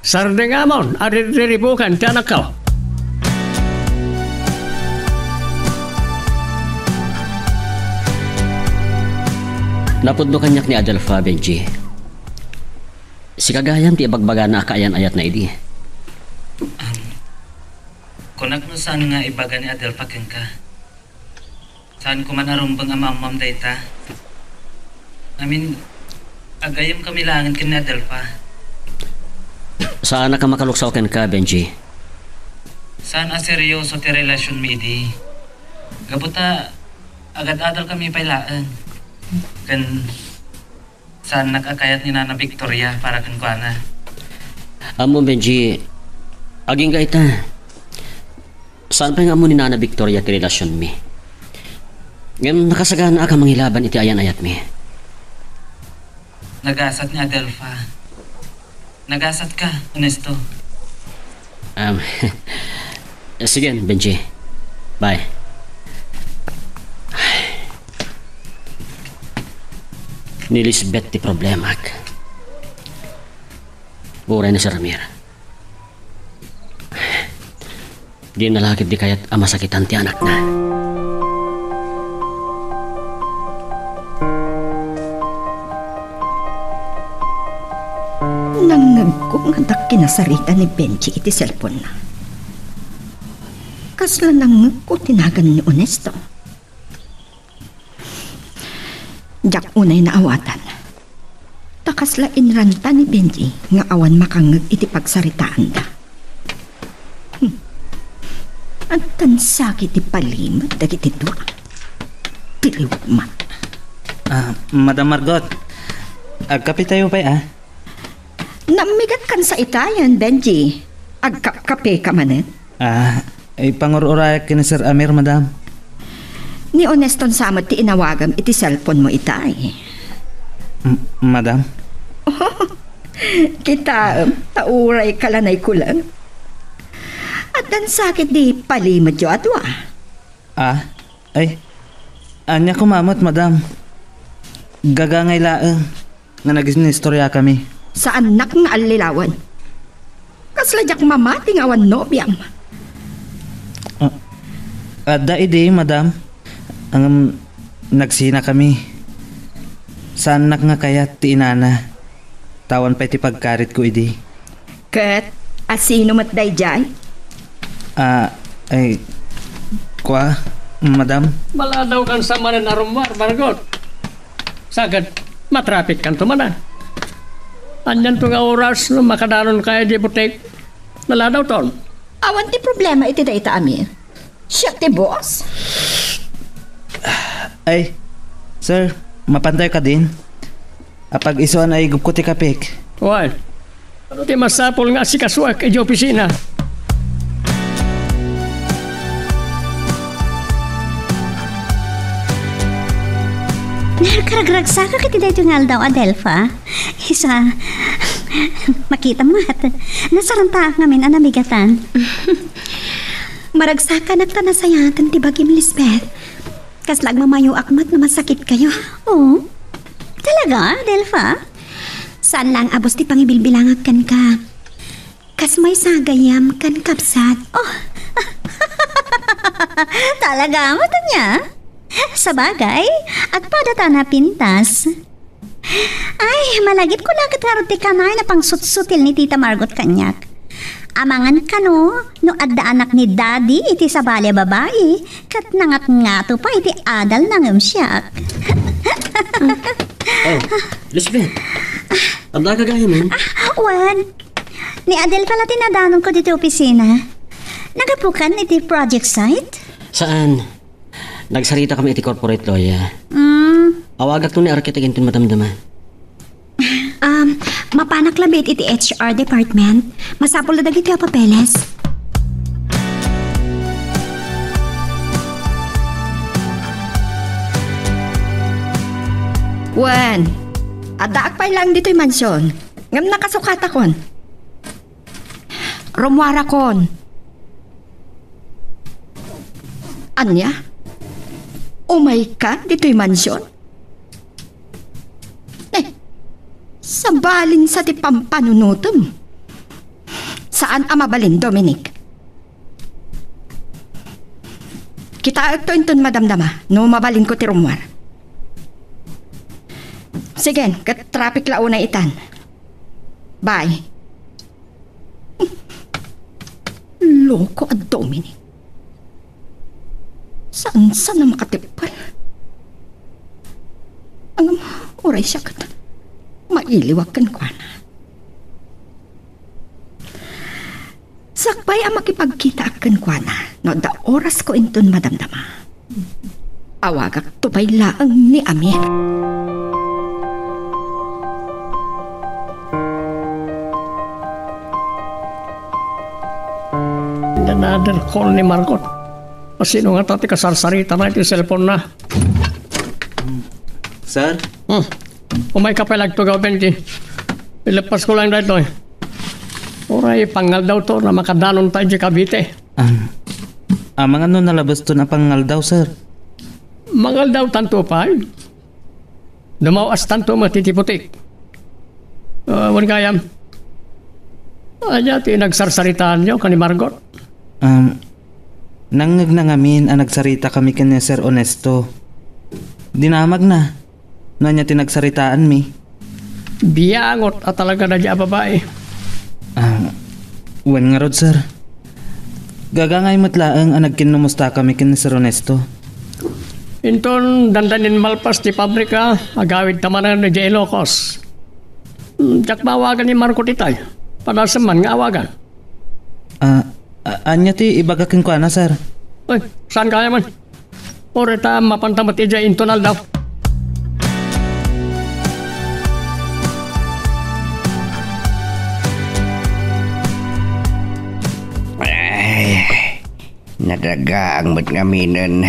Sardengamon a ririribuken ti anakko. Napudno kaniak ni Adelfa, Benji. Sika gayam ti ibagbagana a kaayan-ayatna idi. Am, kunak no saan nga ibaga ni Adelfa kenka. Saanko man a rumbeng a maammoam dayta. Amin, agayemkami laengen ken ni Adelfa. Saanak a makaluksaw kenka, Benji. Saan a seryoso ti relasionmi idi. Gapu ta agad-adalkami pay laeng. Ken saannak a kayat ni Nana Victoria para kenkuana. Ammom, Benji, agingga ita. Saan pay nga ammo ni Nana Victoria ti relasionmi. Ngem nakasaganaak a mangilaban iti ayan-ayatmi. Nagasat ni Adelfa. Nagasatka, Onesto. Um, sige, Benji. Bye. Ni Lisbeth ti problemak. Uray ni Sir Amir. Dina la ketdi kayat a masakitan ti anakna. Nangngegko nga adda kinasarita ni Benji iti cellphone-na. Kasla nangngegko ti nagan ni Onesto. Diak unay naawatan. Ta kasla inranta ni Benji nga awan makangngeg iti pagsaritaanda. Hmm. Addan sakit ti palimed dagiti dua. Tiliwek man. Ah, Madam Margot, agkapitayo pay, ah? Nammigatkan sa itayen, Benji. Agkapkapeka manen? Ah, ipangur-urayak ken ni Sir Amir, madam. Ni Oneston sa met ti inawagam iti cellphone mo itay. M-, madam? Kitaem, ta uray ka la naikuleng. Addan sakit di palimedyo a dua. Ah, ay, ania koma met, madam? Gagangay laeng nga nagistorya kami. Saannak nga allilawen. Kasla diak mamati nga awan nobiam. Ah, adda idi, madam. Ngem nagsina kami. Saannak nga kayat ti inana. Ta awan pay ti pagkaritko idi. Ket asino met daydiay? Ah, ay, kua, madam? Maladaw kan sa manen a rummuar, Margot. Saket, matraffic kanto manen. Anianto nga oras no makadanon ka idiay butik? Naladawton. Awan ti problema iti dayta, Amir. Siak ti boss. Ay, sir, mapantayo kadin? Apag-isuan a igupko ti kapek. Wen, Ano ti masapul nga asikasuak idiay opisina? Nakaragragsakak iti daytoy nga aldaw, Adelfa. Isu a, makitam met. Nasarantaak ngamin a namigatan. Maragsakanak ta nasayaten ti bagim, Lisbeth. Kasla agmamayoak met no masakitkayo. Oh? Talaga, Adelfa? Saan laeng abus ti pangibilbilangak kenka. Kas maysa a gayyem ken kabsat. Oh. Talaga met ania? Sabagay, agpada ta napintas. Ay, malagipko la ket ngarud ti kanayon a pangsutsutil ni Tita Margot kaniak. Amangan kano no adda anak ni Daddy iti sabali a babai, ket nangatngato pay iti adalna ngem siak. Oh, Lisbeth. Adda ka gayamen? Ah, wen. Ni Adel pala ti nadanonko ditoy opisina. Nagapukan iti project site? Saan? Nagsarita kami iti corporate lawyer. Mm. Awagakto ni architect inton madamdama. Um, mapanak labi iti H R department. Masapul dagiti a papeles. Wen, addaak pay laeng ditoy mansion. Ngem nakasukatakon. Rumuarakon. Ania? Umayka ditoy mansion? Eh, sabalinsa ti pampanunotem. Saan a mabalin, Dominic. Kitaekto inton madamdama no mabalinko ti rumuar. Sige, ket traffic la unay itan. Bye. Loko a Dominic. Saan-saan a makatipal. Ngem uray siak ket mailiwak kenkuana. Sakbay a makipagkitaak kenkuana, no adda orasko inton madamdama, awagakto pay laeng ni Amir. Another call ni Margot. Asino ngata ti kasarsaritana iti cellphone-na? Sir? Hmm. Umayka pay la agtugaw, Benji. Ileppasko laeng daytoy. Uray pangaldawto no makadanonta idiay Cavite. Am, amangan no nalabeston a pangaldaw, sir. Mangaldawtanto pay. Dumaw-astanto met iti putik. Ah, wen gayam. Ania ti nagsarsaritaanyo ken ni Margot? Am, nangngegna ngamin a nagsaritami ken ni Sir Ernesto. Dinamagna. No ania ti nagsaritaanmi? Biangot a talaga daydiay a babai. Ah, wen ngarud, sir. Gagangay met laeng a nagkinnumustakami ken ni Sir Ernesto. Inton dandanin malpas ti pabrika, agawidta manen idiay Ilocos. Hmm, diak maawagan ni Margot itay. Padasem man nga awagan. Ah, a-, ania ti ibaga kenkuana, sir? Ay, saan kaya man? Uray ta mapanta met idiay inton aldaw. Ay, nadagaang met ngaminen.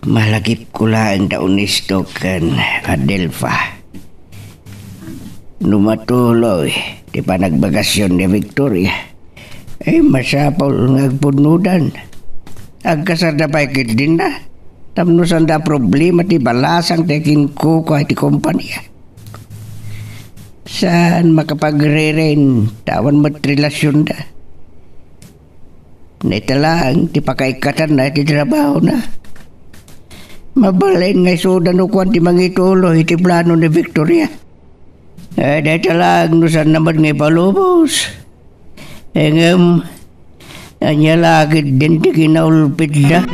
Malagipko laeng da Ernesto ken Adelfa. No matuloy ti panagbakasyon ni Victoria, ay masapul nga agpudnodan. Agkasarda pay ketdin na, tapno sanda a problema ti balasang ti aginkukua iti kompania. Saan makapagreren, ta awan met relasionda. Dayta laeng ti pakaikkatanna iti trabahona. Mabalin nga isuda no kuan ti mangituloy iti plano ni Victoria. Eh, dayta laeng no saanna met nga ipalubos. Eh, ngem, ania la ketdin ti kinaulpitda?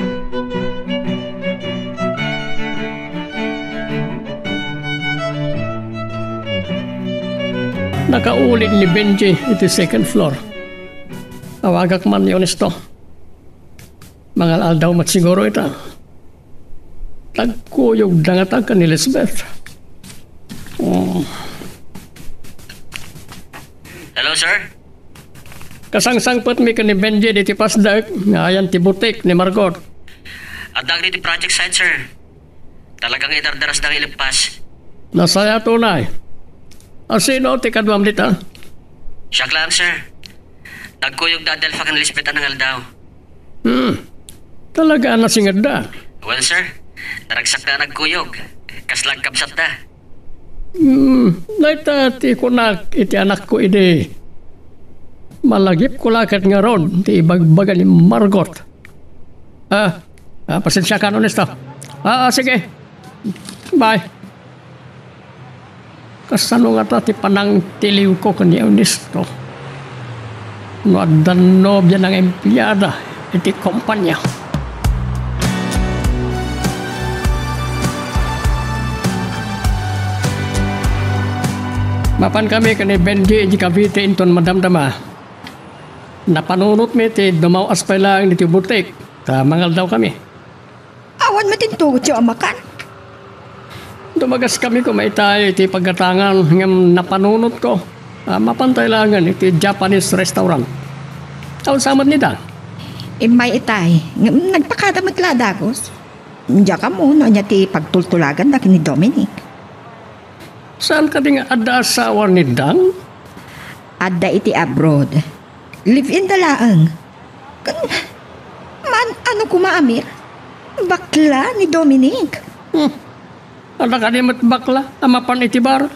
Nakaulid ni Benji iti second floor. Awagak man ni Ernesto. Mangal-aldaw met siguro ita. Tagkuyogda ngata ken ni Lisbeth. Oh. Sir? Kasangsangpetmi ken ni Benji diti pasdek nga ayan ti butik ni Margot. Adda dagiti project site, sir. Talaga nga idardarasda nga ileppas. Nasayaat unay. Asino ti kaduam dita? Siak laeng, sir. Nagkuyog da Adelfa ken Lisbeth a nangaldaw. Hmm. Talaga a nasingedda. Well, sir. Naragsakda a nagkuyog. Kasla agkabsatda. Hmm. Dayta ti kunak iti anakko idi. Malagipko la ket ngarud ti ibagbaga ni Margot. Ah, ah, pasensiakan, Ernesto. Ah, ah, sige. Bye. Kasano ngata ti panangtiliwko ken ni Ernesto? No adda nobiana nga empleada iti kompania. Mapankami ken ni Benji iti Cavite inton madamdama. Napanunotmi ti dumaw-as pay laeng ditoy butik ta mangaldawkami. Awan met intugot a makan. Dumagaskami koma itay iti paggatangan ngem napanunotko a mapantay laengen iti Japanese restaurant. Awan sa met ni Dang? Immay itay, ngem nagpakada met la a dagus. Diak ammo no ania ti pagtultulaganda ken ni Dominic. Saan kadi nga adda asawa ni Dang? Adda iti abroad. Live-in da laeng. Ken, maan-ano koma, Amir? Bakla ni Dominic. Hmm. Adda kadi met bakla a mapan iti bar?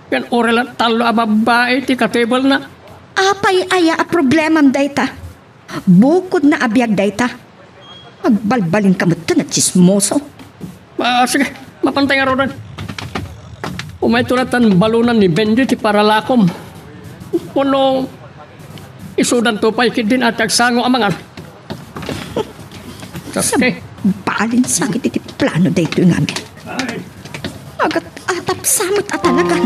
Ken uray la tallo a babbai ti katebelna. Apay aya a problemam dayta? Bukodna a biag dayta. Agbalbalinka metten a tsismoso. Ah, sige, mapantay ngaruden. Umayto la tan balonan ni Benji ti paralakom. Wenno, isudanto pay ketdin a ti agsango a mangan. Sasti. Sabali, sakit iti plano daytoy nga amin. Agat-atap sa met a talaga.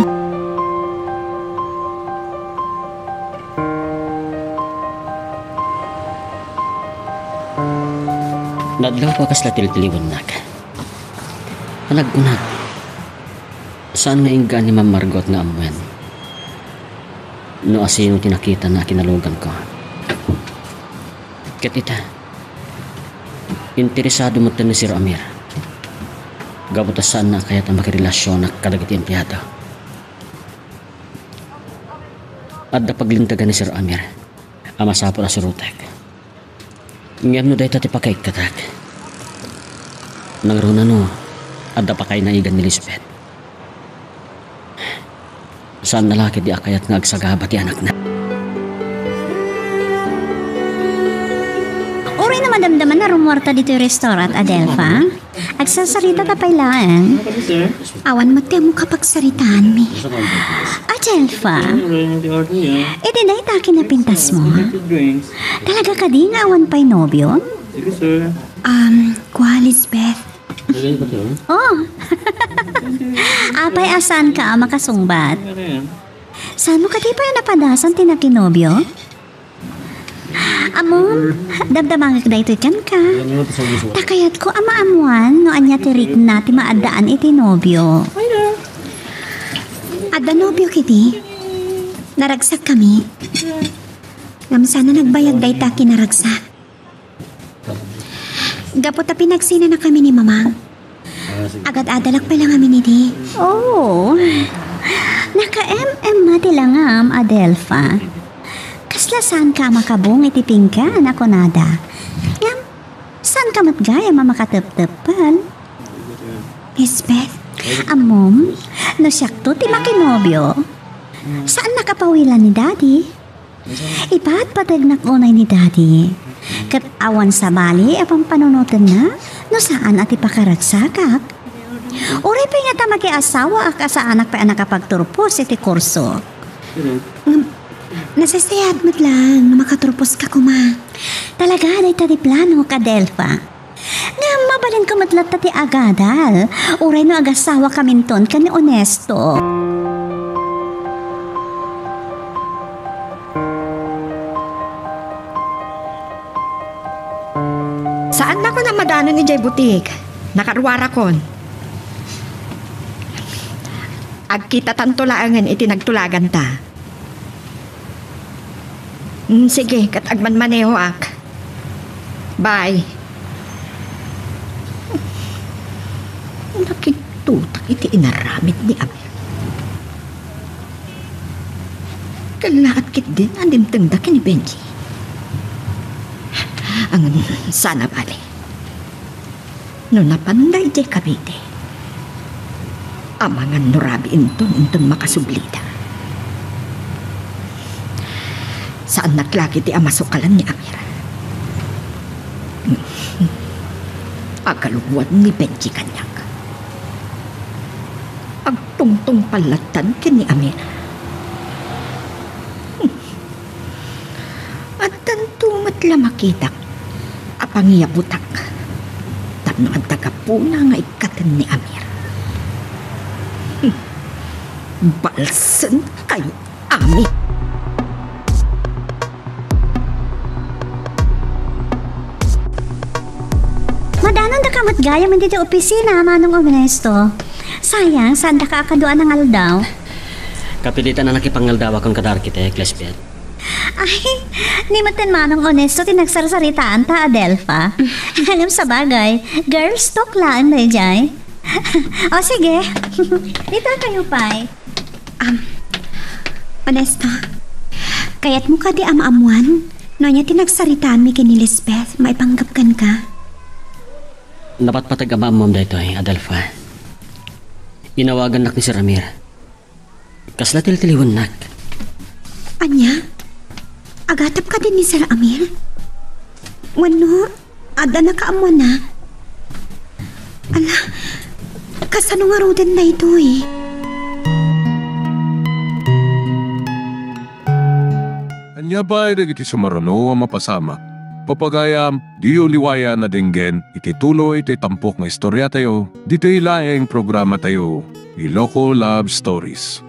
Nadlawko a kasla tiltiliwennak. Panagkunak, saan nga inggaan ni Ma'am Margot nga ammoen no asino ti nakitana a kinaluganko. Ket ita, interesado metten ni Sir Amir. Gapu ta saanna a kayat a makirelasionak kadagiti empleado. Adda paglintegan ni Sir Amir a masapul a surotek. Ngem no dayta ti pakaikkatak, nangruna no adda pakaynaigan ni Lisbeth. Saanna la ketdi a kayat nga agsagaba ti anakna. Uray no madamdama a rummuarta ditoy restaurant, Adelfa. Agsarsarita ta pay laeng. Awan met ti ammo kapagsaritaanmi. Adelfa. Iti dayta kinapintasmo. Talaga kadi nga awan pay nobio? Um, kua, Lisbeth. Oh. Apay a saanka a makasungbat? Saanmo kadi pay a napadasan ti nakinobio? Ammom, damdamangek daytoy kenka. Ta kayatko a maammoan no ania ti rikna ti maaddaan iti nobio. Adda nobio kadi. Naragsakkami. Ngem saan a nagbayag dayta kinaragsak. Gapu ta pinagsinanakami ni Mamang. Agad-adalak pay la ngamin idi. Oh. Naka-em-em met ti langam, Adelfa. Kasla saanka a makabung iti pinggan a kunada. Ngem, saanka met gayam a makatepteppel. Lisbeth, ammom, no siakto ti makinobio, saannak a pawilan ni Daddy. Ipatpategnak unay ni Daddy. Ket awan sabali a pampanunotenna no saan a ti pakaragsakak. Uray pay ngata makiasawaak a saanak pay a nakapagturpos iti kurso. Ngem, nasasayaat met laeng no makaturposka koma. Talaga, dayta ti planok, Adelfa. Ngem mabalinko met latta ti agadal, uray no agasawakaminton ken ni Onesto. Saannakon a madanon idiay butik. Nakaruarakon. Agkitatanto laengen iti nagtulaganta. Mm, sige, ket agmanmanehoak. Bye. Nakigtutak iti inaramid ni Amir. Kellaat ketdin a dimtengda ken ni Benji. Ngem saan a bale. No napanda idiay Cavite, amangan no rabii inton, inton makasublida. Saannak la ketdi a masukalan ni Amir. Agalugwan ni Benji kaniak. Agtungtungpal lattan ken ni Amir. Addanto met la makitak a pangiyabutak tapno adda gapuna nga ikkaten ni Amir. Balsen kayo, Ami. Madanondaka met gayam iti opisina, Manong Ernesto. Sayang, saandaka a kadu a nangaldaw. Kapilitan a nakipangaldawakon kada arkitek, Lisbeth. Ay, ni metten Manong Ernesto ti nagsarsaritaanta, Adelfa. Ngem sabagay, girls talk laeng daydiay. O sige, dita kayo pay. Am, Ernesto, kayatmo kadi a maammuan no ania ti nagsaritaanmi ken ni Lisbeth maipanggep kenka? Napatpateg a maammuam daytoy, Adelfa. Inawagannak ni Sir Amir. Kasla tiltiliwennak. Ania? Agatep kadi ni Sir Amir? Wenno, adda nakaammuanna? Ala, kasano ngaruden daytoy? Ania pay dagiti sumaruno a mapasamak? Papagayam, diyo liwayan a denggen iti tuloy ti tampok nga istoriatayo, ditoy laeng programatayo, Iloko Love Stories.